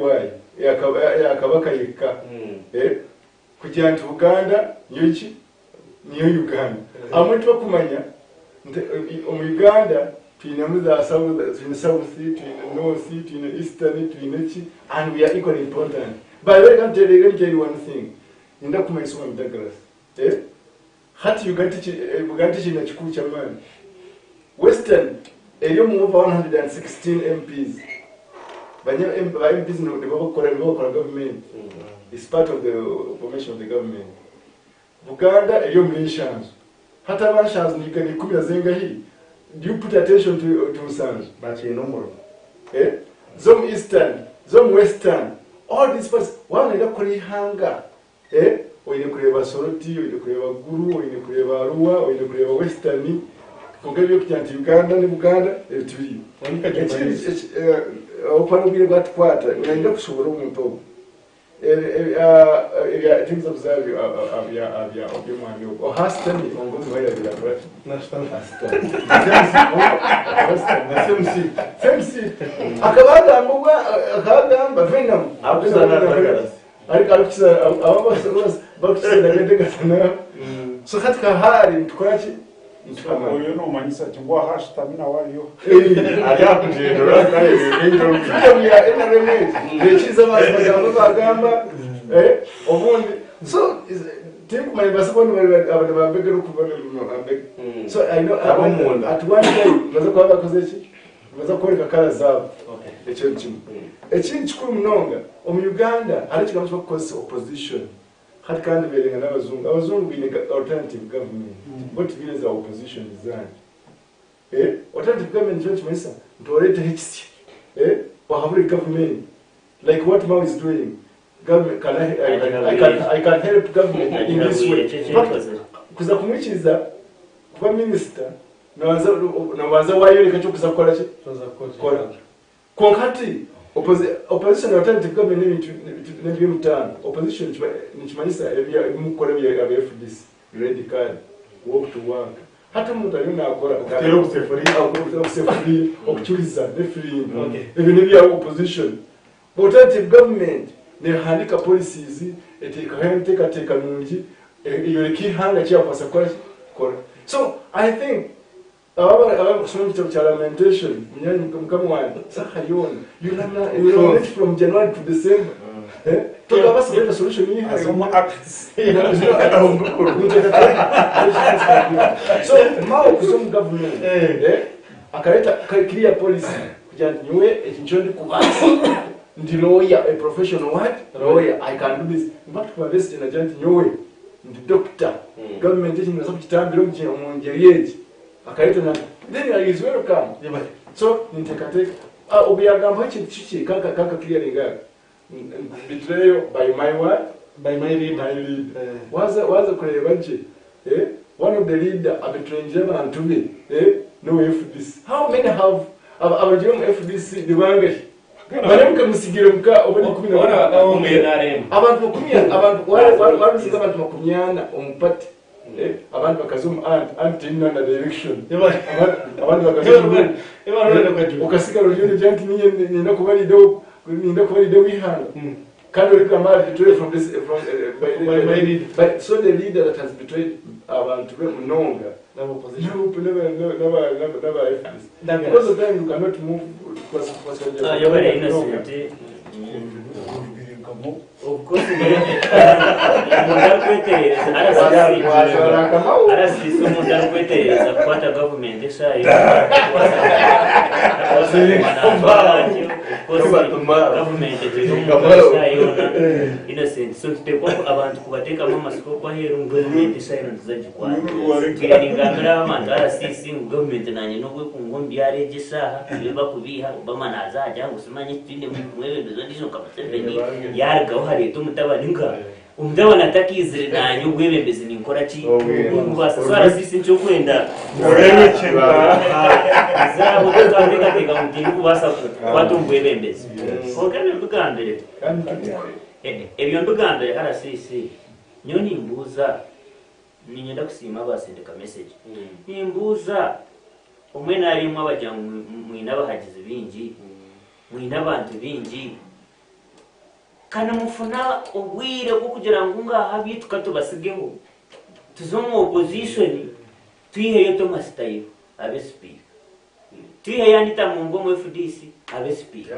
ya Kabaka yekka kugira nti Buganda niyo ki niyo Uganda abamwe tibakumanya nti omu Uganda Twinemu za South, twine South, twine North, twine Eastern, twine ki, and we are equally important. By the way, let me tell you, let me tell you one thing. Ninda kumanyisa Omwami Douglas. Eh? Hati Uganda tiki, eh, Buganda tikiina kikuru ky'amaani. Western eri omu over 116 MPs. Banya ba MPs nibo bakukora nibo bakora government. It's part of the formation of the government. Buganda eri omuri nshanju. Hati aba nshanju ni ni ikumi na zingahi? Do you put attention to, to nsanju? Bakiine omurimo. Eh? Z'omu Eastern, z'omu Western, all these parts, waaba noyenda kukora eihanga, eh? Oine kureeba Soroti, oine kureeba Gulu, oine kureeba Arua, oine kureeba Western, kwonka eby'okugira nti Uganda ni Buganda, ebyo tibiriyo. Ekindi, eh, ahabw'okuba n'obwire bwatukwata, nayenda kushoboora omuntu ogu. Ebya kuza aha by'omwami ogwo. Oha asitami kwonka omubi yabaire akora ki? Asitami. Same seat. Same seat. Akaba agamba obwa akaba agamba Venom. Ariko arikukiza aba barikukiza nagategatana nawe. So hati kahaari nitukora ki? Oyo nomanyisa ki ngu aha ashutami nawe ariyo? Ari aha kugyendera Freedom ya NRM ekiriza abantu bagamba bagamba obundi so tinkumanya nibaasa kuba abantu bambega orikuba bambega so I know at one time nibaza kuba bakoze ki nibaza kworeka kara zaabo ekyo ni kimwe ekindi kikuru munonga omu Uganda hariho ekigambo eki barikukozesa opposition Hati kandi berenga n'abazungu. Abazungu baine alternative government. Bo tibaine za opposition zanyu. Eh, alternative government nikyo nikimanyisa nti oreeteho ekisya. Eh, ohabure government. Like what Mao is doing. Government can I, I, I, I, can, I can help government in this way. In fact, kuza kumwikiriza kuba minister, nobanza nobanza wayoreka ekyokuza kukora ki? Kora. Kwonka hati opposition alternative government n'ebintu n'eby'omutaano. Opposition nikimanyisa ebi murikukora aba FDC, red card, walk to work. Hati omuntu ariyo naakora Okuteera obusefuriya. Obusefuriya, okucuriza n'efirimbi. Ebyo n'ebya opposition. Alternative government neehandiika policies, eteekaho enteekateeka nungi, eyoreka eihanga eki yaakubaasa kukora ki? Kukora. So I think Aba abarikushoma ekitabo kya Lamentation, munyaanya mukama wangye, saha yoona, you lament from January to December. Eh? Tokabaasa kureeta solution y'eihanga. Azomu Acts. So, Mao kuza omu government, eh, akareeta clear policy kugira nti nyowe eki nikyo ndikubaasa. Ndi lawyer, a professional what? Lawyer. I can do this. In fact, kuba Besigye nagira nti nyowe ndi doctor. Government eki nimbaasa kugitambira omu ngyeri egi. Akareeta na then he is welcome. So ninteekateeka ah, ogu yaagambaho ekintu kikye kaka kaka clearing up. Betrayal by my what? By my leader. My leader. Waza waza kureeba gye eh, one of the leader abetrayingire abantu be eh, n'owa FDC. How many have abarugire omu FDC ni bangahi? Baramuka musigire muka oba ni kumi na Ona bakaba omu NRM. Abantu makumi abantu warusize abantu 40 omu party. Eh, abandi bakaza omu ant ant teyine na direction. Abandi bakaza omu okasigara oriyo nogira nti ninye ninda kuba leader ninda kuba leader w'ihanga. Kandi orikugamba aha betrayal from this from by, by, by, leader. By, so the leader that has betrayed abantu be munonga n'aba FDC. Because of time you cannot move Yoweri Innocent Of course omuntu arikweterereza RCC RCC omuntu arikweterereza kukwata gavumenti eshaaha yoona takubaasa kuguma naatwara atyo of course gavumenti egyo ey'omuntu eshaaha yoona Innocent so nituteekwa abantu kubateekamu amatsiko oku aheeru ngu gavumenti eshaaha yoona nituza kugikwata. Ntwire ningambira abantu RCC ngu gavumenti nanye nobu ekungwa omu byaro egi eshaaha nibo bakubiiha Obama naaza agira ngu simanya twine omwebembezi ondiijo nka Museveni yaarugaho hareeta omutabani nka omutabani atakaizire naanye obwebembezi ninkora ki nkubaasa so RCC nikyo nkwenda zaabo tokateekateeka ngu tindikubaasa kukwata omu bwebembezi kwonka ebyo mbigambire ebyo mbigambire RCC nyowe nimbuuza Niinyenda kusiima abaasindika mesegi. Nimbuuza, omwe nari imwe abagira ngu mwine abahagizi baingi, mwine abantu baingi, ka nimufuna obwire bw'okugira ngu ngaaha abiitu ka tubasigeho tuze omu opozishoni twiheyo Thomas Tayebwa abe sipiika. Twiheyo Anita Among omu FDC abe sipiika.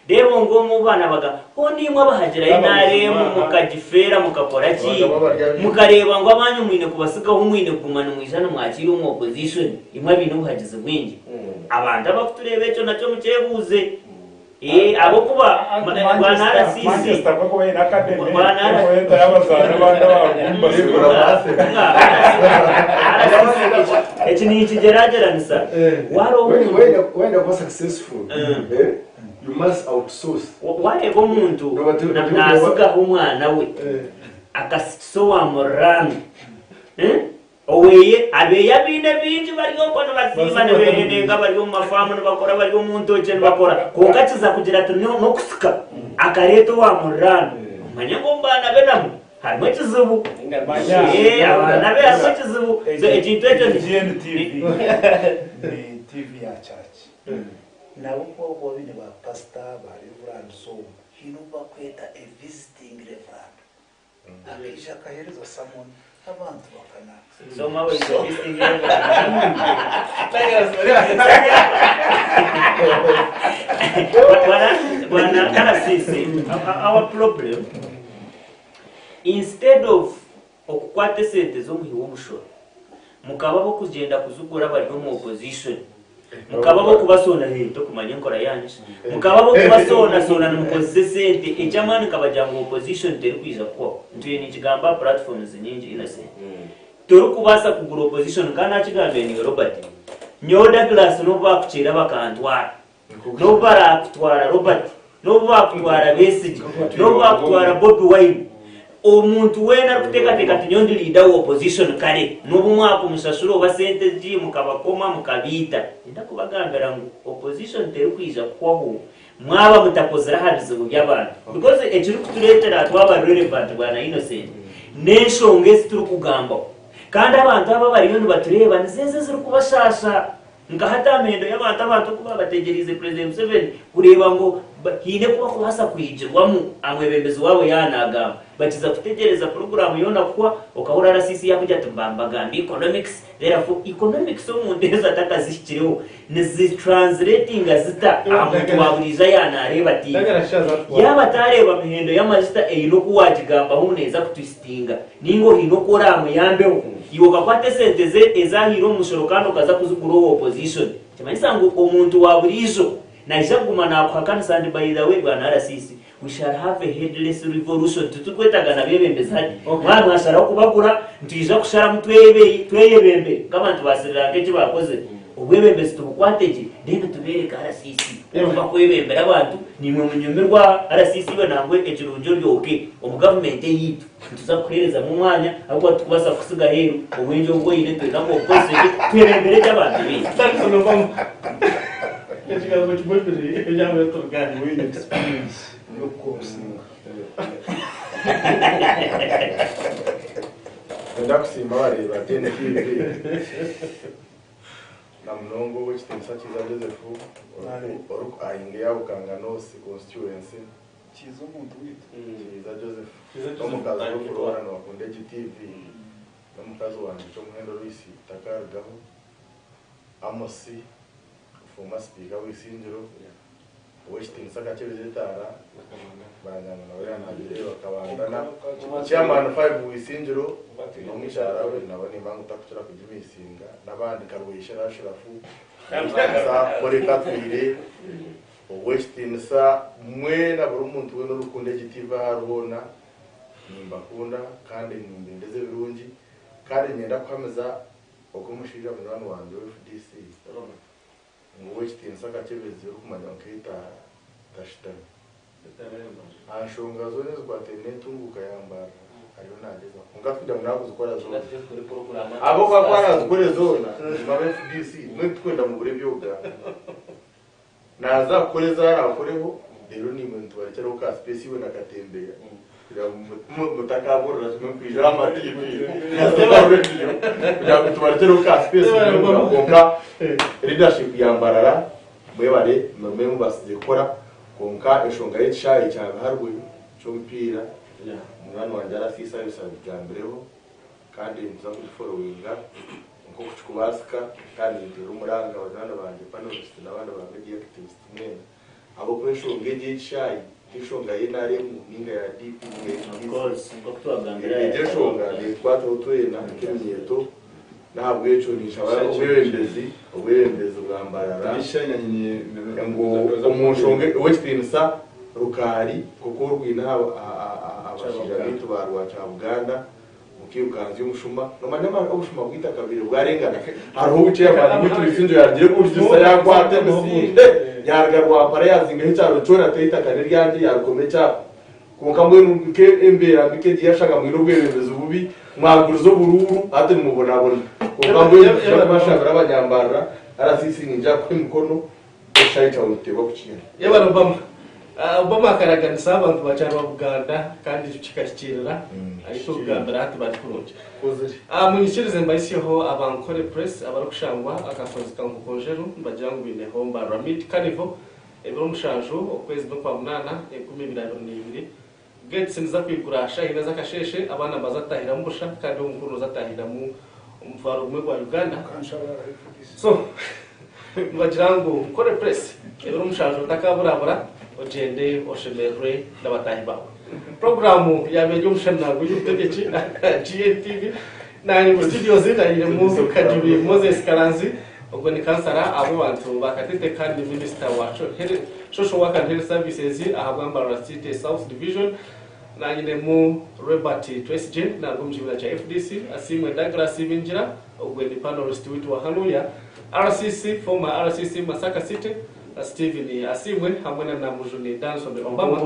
Reeba ngu omu baana baga hoona imwe abahagira NRM mukagifeera mukakora ki? Mukareeba ngu abanyu mwine kubasigaho mwine kuguma nimwija nimwakiira omu opposition imwe abaine obuhagizi bwingi. Abantu abakutureeba ekyo nakyo mukyebuuze. Eh, ahabw'okuba bwana RCC Manchester kwekuba eine academy Bwana ekweta y'abazaani abandi abarugumba Eki nikigyeragyeranisa wareeba omuntu Wenda kuba successful, eh, you must outsource. Wareeba omuntu nasigaho omwana we akasikisa owa muriraanwa eh, oweye abeeye abaine bingi bari okwo nibasiiba nibehenenga bari omu mafaamu nibakora bari omu ntookye nibakora kwonka akiza kugira ati n'okusika akareeta owa muriraanwa omanye ngu omu baana be namwo Harimu ekizibu. Eh, abaana be harimu ekizibu. So ekintu ekyo ni GNTV ni TV ya church. Nabo ku bakuba baine ba pastor, ba reverend so on, haine obu bakweta a visiting reverend. Akaija akahereza sermon abantu bakanaka. So mawe is a visiting reverend. Bwana Bwana RCC, our problem Instead of okukwata esente z'omuhi w'omushoro mukaba ab'okugyenda kuzigura abari omu opposition mukaba ab'okubasoona hee tokumanya enkora yanyu shi mukaba ab'okubasoonasona nimukozesa esente eky'amaani nkabagira ngu opposition terikwija kuhwaho ntwire ninkigamba aha platforms nyingi Innocent torikubaasa kugura opposition nka nakigambire niiwe Robert nyowe Douglas n'obu baakukyera bakantwara N'obu baraakutwara Robert, n'obu baakutwara Besigye, n'obu baakutwara Bobi Wine, omuntu weena arikuteekateeka ati nyowe ndi leader wa opposition kare n'obu mwakumusashura oba sente egi mukabakoma mukabaita, ninda kubagambira ngu opposition terikwija kuhwaho mwaba mutakozire aha bizibu by'abantu because ekirikutureetera twaba relevant bwana Innocent n'enshonga ezi turikugambaho kandi abantu aba abariyo nibatureeba nizo ezo ezirikubashaasha. Nka hati aha mihendo y'abantu, abantu oku baabategyereize Purezidenti Museveni kureeba ngu haine oku bakubaasa kwigirwamu aha mwebembezi waabo yaaba naagamba. Bakiza kutegyereza puroguraamu yoona kuhwa, okahurira RCC yaakugira ati mba mbagambye economics, therefore economics omuntu ezo atakazihikireho nizi translatinga zita aha muntu wa buriijo ayaaba naareeba TV? Yaaba ataareeba mihendo y'amajuta eine oku waagigambaho ngu neeza kutwisitinga, Nainga ohaine oku oraamuyambeho. Iwe okakwata esente ze ezi ahaire omu mushoro kandi okaza kuzigura owa opposition. Nikimanyisa ngu omuntu wa buriijo naija kuguma naakuhakanisa and by the way bwana RCC, we shall have a headless revolution. Titurikwetaaga na beebembezi hati. Mwaba mwasharaho kubagura, nitwija kusharamu tweyebembere nk'abantu ba Sri Lanka eki baakozire. Obwebembezi tubukwate gye then tubeereke RCC oku bakwebembera abantu. Naimwe munyumirwe aha. RCC iwe nangwa ekirungi oryoke omu gavumenti eyaitu. Nituza kukuheerezamu omwanya ahabw'okuba titukubaasa kukutsiga aheeru. Obwengye obu oine nitwenda ngu obukozese gye twebembere gye abantu baitu. Ekigambo kimwe biri ebyaba turugaani. Wine experience y'okukosinga. Nenda kusiima abareeba GNTV na munonga Ow'ekitiinisa Kiiza Joseph oriku ayinga eya Bukanga North constituency. Kiiza omuntu waitu. Kiiza Joseph n'omukazi we Flora nibakunda egi TV n'omukazi wangye Kyomuhendo Loisi takarugaho, Amos former sipiika w'eisingiro, Ow'ekitiinisa Kakyebezi Etaara banyanga nawe yanagireeba Kabandana, Chairman 5 w'eisingiro n'omukyara we nabo nimba ngu takukira kugimisinga n'abandi nka Rweyishera Ashirafu, Ow'ekitiinisa Polly Katwire, Ow'ekitiinisa mwena buri muntu weena orikukunda egi TV ahu ari hoona, nimbakunda kandi nimbendeza ebirungi kandi niinyenda kuhamiza ogu omushaija munywani wangye owa FDC ngu Ow'ekitiinisa Kakyebezi orikumanywa nk'Etaara tashutami. Aha nshonga zoona ezikwataine n'entunguuka ya Mbarara ariyo nagyezaho kwonka tikugira ngu nakuzikora zoona. Ahabw'okuba ku arazikore zoona, imwe aba FDC imwe titukwenda mubure eby'okugamba. Naaza kukora ezi araakoreho, reero naimwe nitubarekyeraho ka space iwe na Katembeya kugira ngu mutakaburira kimwe kwija aha ma TV na radio kugira ngu tubarekyereho ka space kwonka leadership ya Mbarara mwebare emirimo ei mubaasize kukora kwonka enshonga y'ekishaayi kya Biharwe ky'omupiira munywani wangye RCC abigambireho kandi nituza kugiforowinga. Nk'oku kikubaasika kandi ninteera omuranga banywani bangye panelist n'abandi ba media activist mwena ahabw'okuba enshonga egi ey'ekishaayi ti nshonga ya NRM ninga ya DP ninga ya Of course, nk'oku twagambire FDC. Egi enshonga neetukwataho twena nk'eminyeeto n'ahabw'ekyo ninshaba obwebembezi obwebembezi bwa Mbarara ngu omu nshonga ow'ekitiinisa Rukaari nk'oku orwine aha aha bashaija baitu ba Rwakya-Buganda Mukirukanzya omushuma, nomanya obushuma bw'eitaka bwire bwarengana. Hariho obu chairman waitu Bisinjo yarugire kuhurikiriza yakwata emisinde yaruga Rwampara yazingaho ekyaro kyona ati eitaka neryangye yarikoma ekyapa. Kwonka mbwenu nke embeera mbi nkegi yashanga mwine obwebembezi bubi mwaguriza oburuuru hati nimubonabona. Kwonka mbwenu nituza kubashabira abanyambarara RCC ningira kuha emikono Ekishaayi kyawe nituteebwa kukihenda. Yebare Obama. Obama akaraganisa abantu ba kyarwa Buganda kandi ekyo kikahikiirira. Aitwe okugambira hati bari kurungi. Munyikirize mbahisyeho aba Ankole Press abarikushangwa akasozi ka Nkokonjeru nibagira ngu baineho Mbarara Meat Carnival ebiro mushanju okwezi n'okwamunaana 2022. Gates niza kwigura shaaha ina z'akasheeshe, abaana nibaza kutaahiramu busha kandi omukuru noza kutaahiramu omutwaro gumwe gwa Uganda. So nibagira ngu Nkore Press ebiro mushanju otakaburabura ogyende oshemererwe n'abataahi baawe. Puroguraamu yaaba eri omushana gw'eby'obutegyeki GNTV. Naanye omu studios nayiremu Kajubi Moses Karanzi ogwo ni kansara ahabw'abantu ba Katete kandi ni minisita wa Social Work and Health Services ahabwa Mbarara City South Division. Nanyinemu Rebert Twesigye naruga omu kibiina kya FDC, Asiimwe Douglas Ibingira ogwe ni panelist witu wa hanuya, RCC, former RCC Masaka City, Steven Asiimwe hamwe na Namujuni Danson Obama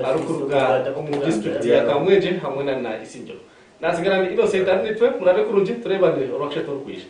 arikuruga omu disiturikiti ya Kamwengye hamwe na Isingiro. Naatsigara ndi Innocent Arinitwe, murabe kurungi tureebane Orwakushatu orukwija.